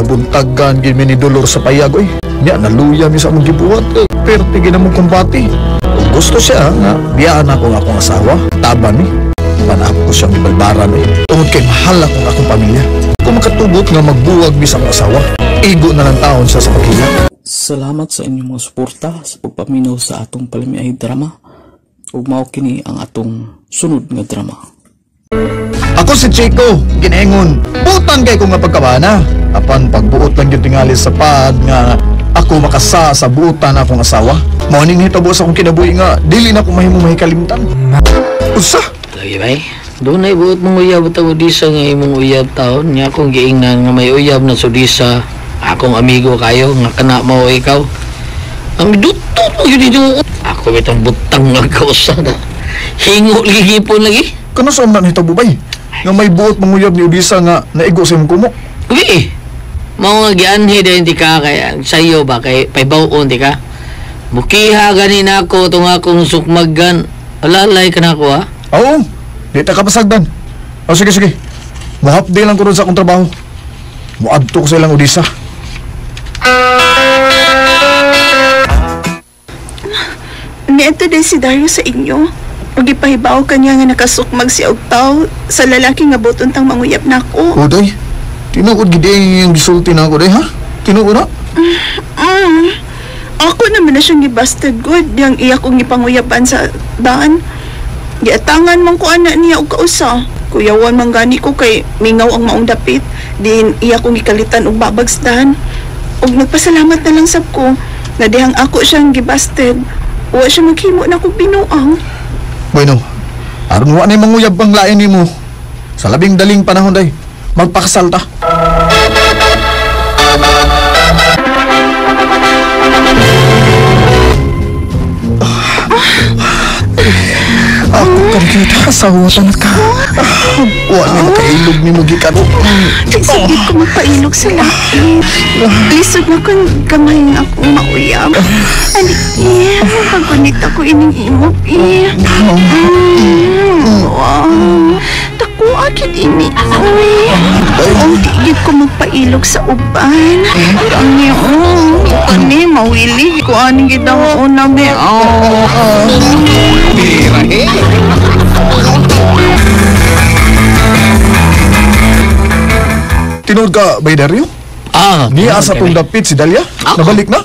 Nabuntagan gid mi ni Dolor sa payag oy. Nya naluya mi sa among gibuhat eh. Perte gid namong kumbati. Kung gusto siya nga biyaan ako ang akong asawa, taban mi. Panap ko siyang ibalbaran eh. Tungod kay mahal akong akong pamilya. Kung makatugot nga magbuwag mi sa akong asawa, igo na lang taon siya sa pagkila. Salamat sa inyong mga suporta sa pagpaminaw sa atong palamiay drama. Ug mao kini ang atong sunod nga drama. Ako si Chico, ginaingon. Butan kay ko nga pagkabana. Apan pagbuot lang gyud tingali sa pad nga ako makasa sa buotan akong asawa. Mao ning hitabo sa akong kinabuhi nga dili na ko mahimo mahikalimtan. Usa? Lagi bay. Dunay buot mong uyab ta Odisa nga imong uyab taon nya akong giingnan nga may uyab na sa Odisa. Akong amigo kayo nga kana mao ikaw. Ang dutot mo yun dito. Ako bitong butang nga kausa na. Hingo lagi gipon lagi. Kano sa man hitabo bay? Nga may buot mong uyab ni Odisa nga naigo sa imong kumok. Uy. Mao nga gianhi dayon di ka kay sayo ba kay paybawon di ka. Mukiha gani nako tong akong sukmagan. Alalay ka nako ha. Oo. Di ta kapasagdan. O sige sige. Mohapdi lang ko ron sa akong trabaho. Moadto ko sa ilang Odisa. Niadto din si Dario sa inyo. Ug gipahibaw kanya nga nakasukmag si og taw sa lalaki nga buton tang manguyab nako. O day, tinuod gid yung gisulti nako day ha? Tinuod na? Ako naman na siyang gibasted good yang iya kong gipanguyaban sa daan. Giatangan man ko ana niya og kausa. Kuyawan man gani ko kay mingaw ang maong dapit. Din iya kong gikalitan og babagsdan. Og nagpasalamat na lang sab ko na dihang ako siyang gibasted. Wa siya maghimo na kong binuang. Bueno, aron wa ni manguyab ang lain nimo. Sa labing daling panahon day, magpakasal ta. Ako karikita, asawa ta na ka. Wa ni makailog nimo gikan. Sige ko magpailog sa laki. Lisod na kung gamay nga akong mauyab. Aliki, pagkunit ako ining imog eh. Wow. Dako akit ini. Uy, ang tigit ko magpailog sa uban. Ang iyo, kani mawili ko aning gid ang una be. Tinuod ka ba, Dario? Ah, niya sa tong dapit si Dalia? Nabalik na?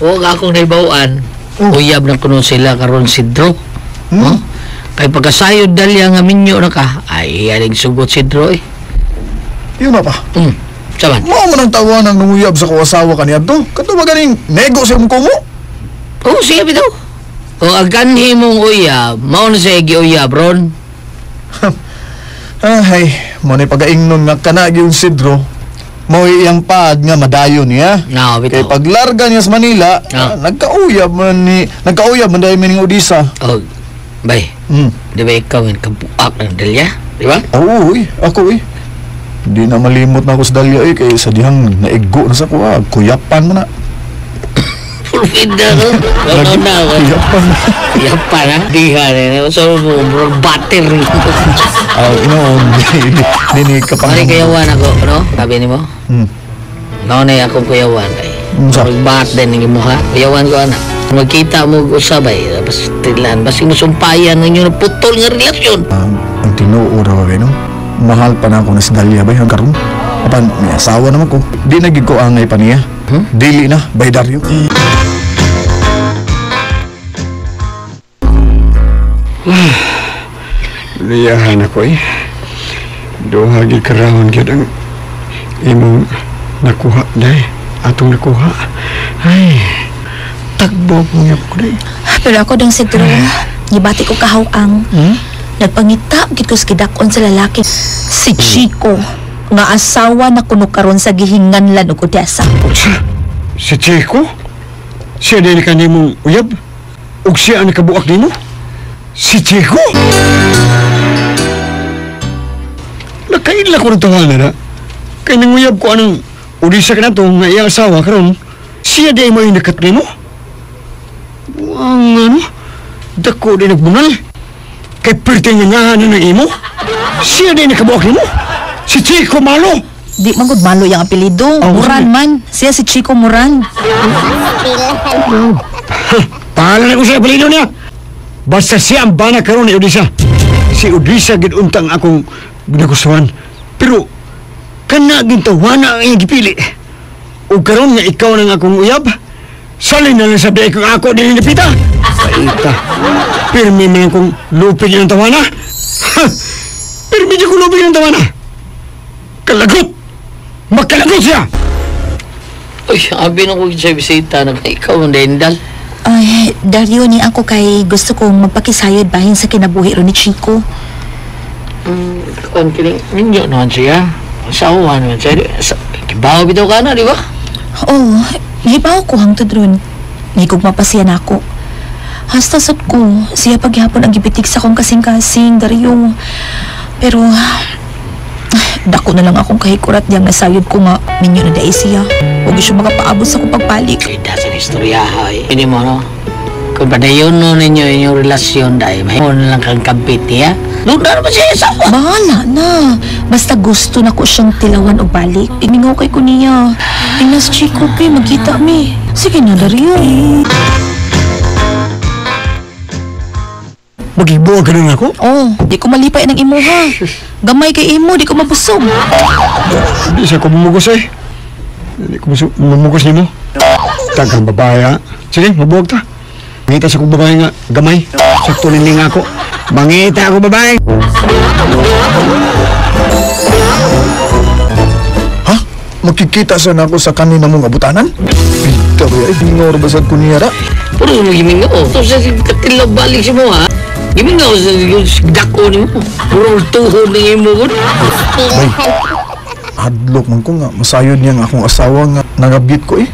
Oo, akong naibawaan. Uyab na kuno sila karon si Dro. Hmm? Kay pagkasayod Dalia nga minyo na ka, ay aling sugot si Dro eh. Yun na pa. Saban? Mao man ang tawa ng nanguyab sa kuwasawa kaniya to. Kato ba ganing nego sa imong kumo? Oo, sige bitaw. O aganhi mong uyab, mao na siya giuyab ron. Ay, mo na pagaingnon nga kana gyud si Dro. Mao iyang paad nga madayon niya. No, kay paglarga niya sa Manila, nagkauyab man dahil ning Odisa. Oh, bay. Di ba ikaw ang kabuak ng Dalia? Di ba? Oo, uy, ako eh. Di na malimot na ako sa Dalia eh, kay sa dihang naigo na sa kuha, kuyapan mo na. Pulpida ko. Kuyapan. Kuyapan ha? Di ka rin. So, murag batter. Oh, inoon. Di ni kapang... Mari kuyawan ako, no? Sabi ni mo? Noon ay akong kuyawan. Murag bat din ang imuha. Kuyawan ko, anak. Magkita mo usabay. Tapos tilan. Basta musumpayan ninyo na putol nga relasyon. Ang tinuod na ba, no? Mahal pa na ako na si Dalia ba? Ang karoon. Apan, may asawa naman ko. Di na gid ko angay pa niya. Dili na, by Dario. Liyahan ako eh. Duha gid karahon gid ang imong nakuha day. Atong nakuha. Ay, tagbo po nga ko day. Pero ako dong si Drew, gibati ko kahawang. Nagpangita gid ko sa gidakon sa lalaki. Si Chico, nga asawa na kuno karon sa gihinganlan og Odessa. Si Chico? Siya din ka nimong uyab? Ug siya ang nakabuak nimo? Si Chico? Nakaila ko rin tawanan na. Kaya nanguyab ko anong Odessa ka na ito nga iyang asawa karon, siya di ay may nakat nimo? Ang ano? Dako di nagbunal. Kay perti nga nga ng imo? Siya di nakabuak nimo? Si Chico malo! Di man gud malo yang apelyido. Oh, Moran sige. Man. Siya si Chico Moran. Pangalan ko sa apelyido niya. Basta siya ang bana karon ni Odisa. Si Odisa gid untang akong nagustuhan. Pero kana gintawana ang iyang gipili. Ug karon nga ikaw nang akong uyab, salin na lang sabi ko ako dili napita. Paita. Pirmi man akong lupig ng tawana. Ha! Pirmi di ko lupig ng tawana. Kalagot! Makalagot siya! Uy, abi na ko sa bisita na ikaw ang dendal. Ay, Dario, ni ako kay gusto kong magpakisayod bahin sa kinabuhi ro ni Chico. Kuan kining minyo naman siya. Asawa naman siya. Kibaw bitaw ka na, di ba? Oo, nahibaw ko hangtod ron. Nahigugma pa siya nako. Hasta sad ko, siya paghihapon ang gibitig sa akong kasing-kasing, Dario. Pero, dako na lang akong kahikurat diyang nasayod ko nga minyo na dai siya. Huwag siya makapaabot sa akong pagbalik. Kita sa istorya, hay. Hindi mo, no? Kung padayon no ninyo inyong relasyon, dahil may na lang kang kampit niya. Doon na naman siya asawa. Bahala na. Basta gusto na ko siyang tilawan o balik. Imingaw kay ko niya. Inas Chico, pe, magkita mi. Sige na, Dario. Magibuwag ka na ako? Oh, di ko malipay ng imuha. Gamay kay imo, di ko mabusog. Hindi siya ko bumugos eh. Hindi ko bumugos nimo. Tagang babae ha. Sige, mabuwag ta. Mangita sa kong babae nga, gamay. Sakto liling ako. Mangita ako babae. Ha? Makikita sana ako sa kanina mong abutanan? Bitaw ya, ignore ba sad ko niya ra? Puro mo gimingaw. Ito sa katilaw balik si mo, ha? Gimingaw sa dako ni mo. Puro tuhod ng imo. Bay, hadlok man ko nga, masayod niya nga akong asawa nga nangabit ko eh.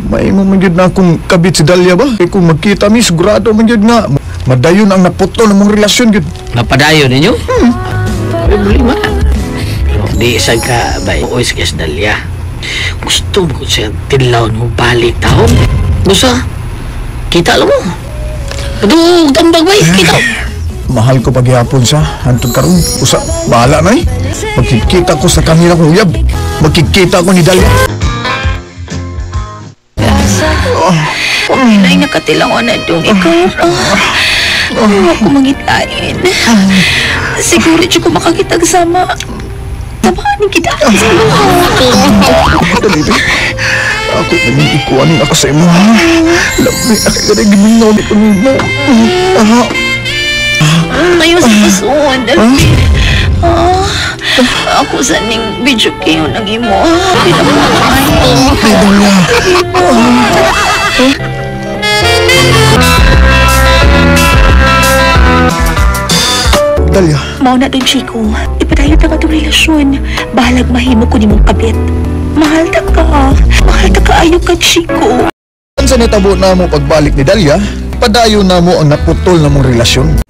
May man gyud na akong kabit si Dalia ba? Kay kung magkita mi, sigurado man gyud nga madayon ang naputol ng mong relasyon gyud. Mapadayon ninyo? Problema. Pero di isang ka, bay, uwis ka sa Dalia. Gusto mo siya tilaw mo balik taon. Gusto? Kita lang mo. Aduh, tambag bay, kita. Mahal ko paghihapon siya, hantod karon. Usa, bahala na eh. Magkikita ko sa kanila kong uyab. Magkikita ko ni Dalia. Pinay nakatilaw na dong ikaw. Ako mangitain. Siguro di ko makakitag sama. Tamaan kita sa imo. Dali, be. Ako nangikuanin ako sa imo, ha? Lami, ako ka giminaw ni ko nimo. Aha. Ayaw sa puson. Ako sa ning video kayo ng imo. Pinabuhay. Ay, Dalia. Dalia. Mao na dun, Chico. Ipadayon na ka itong relasyon. Bahalag mahimo ko ni mong kabit. Mahal ta ka. Mahal ta ka ayo ka, Chico. Sa natabo na mo pagbalik ni Dalia, padayon na mo ang naputol na mong relasyon.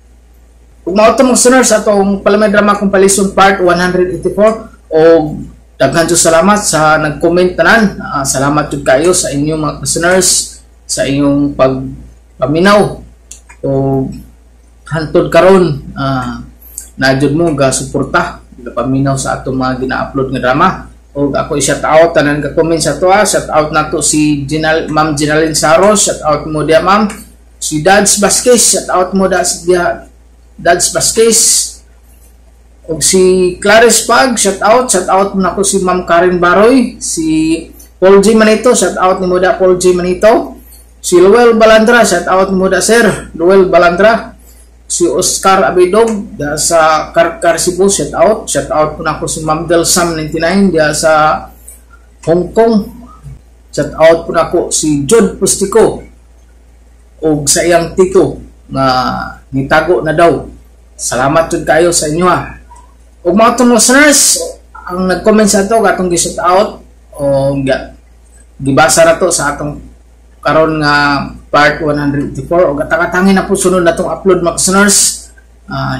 Ug mao to mga listeners atong Palamay Drama Compilation Part 184 og daghan jud salamat sa nag-comment tanan. Salamat jud kayo sa inyong mga listeners sa inyong pagpaminaw og hantod karon na jud mo ga suporta gapaminaw sa atong mga gina-upload nga drama. Og ako i-shout out tanan ka comment sa toa, shout out nato si Ma'am Ginalyn Saros, shout out mo dia ma'am. Si Dads Vasquez, shout out mo dia Dads Vasquez. Og si Clarice Pag, shout out mo nako si Ma'am Karen Baroy, si Paul G Manito, shout out nimo da Paul G Manito. Si Luel Balandra, shout out mo da sir Luel Balandra. Si Oscar Abidog da sa Karkar Cebu, shout out po nako si Ma'am Del Sam 99 da sa Hong Kong. Shout out po nako si Jod Pustico og sa iyang tito nga nitago na daw. Salamat jud kayo sa inyo ha. Og mga atong listeners, ang nag-comment sa ato atong gi-shout out o gibasa ra to sa atong karon nga part 184 og atakatangin na po sunod na tong upload mga listeners.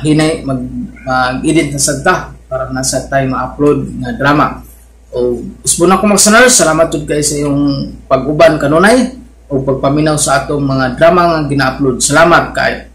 Hinay mag-edit na sad ta para nasa tayo ma-upload nga drama. O usbon ako mga listeners, salamat jud kayo sa iyong pag-uban kanunay o pagpaminaw sa atong mga drama nga gina-upload. Salamat kaayo.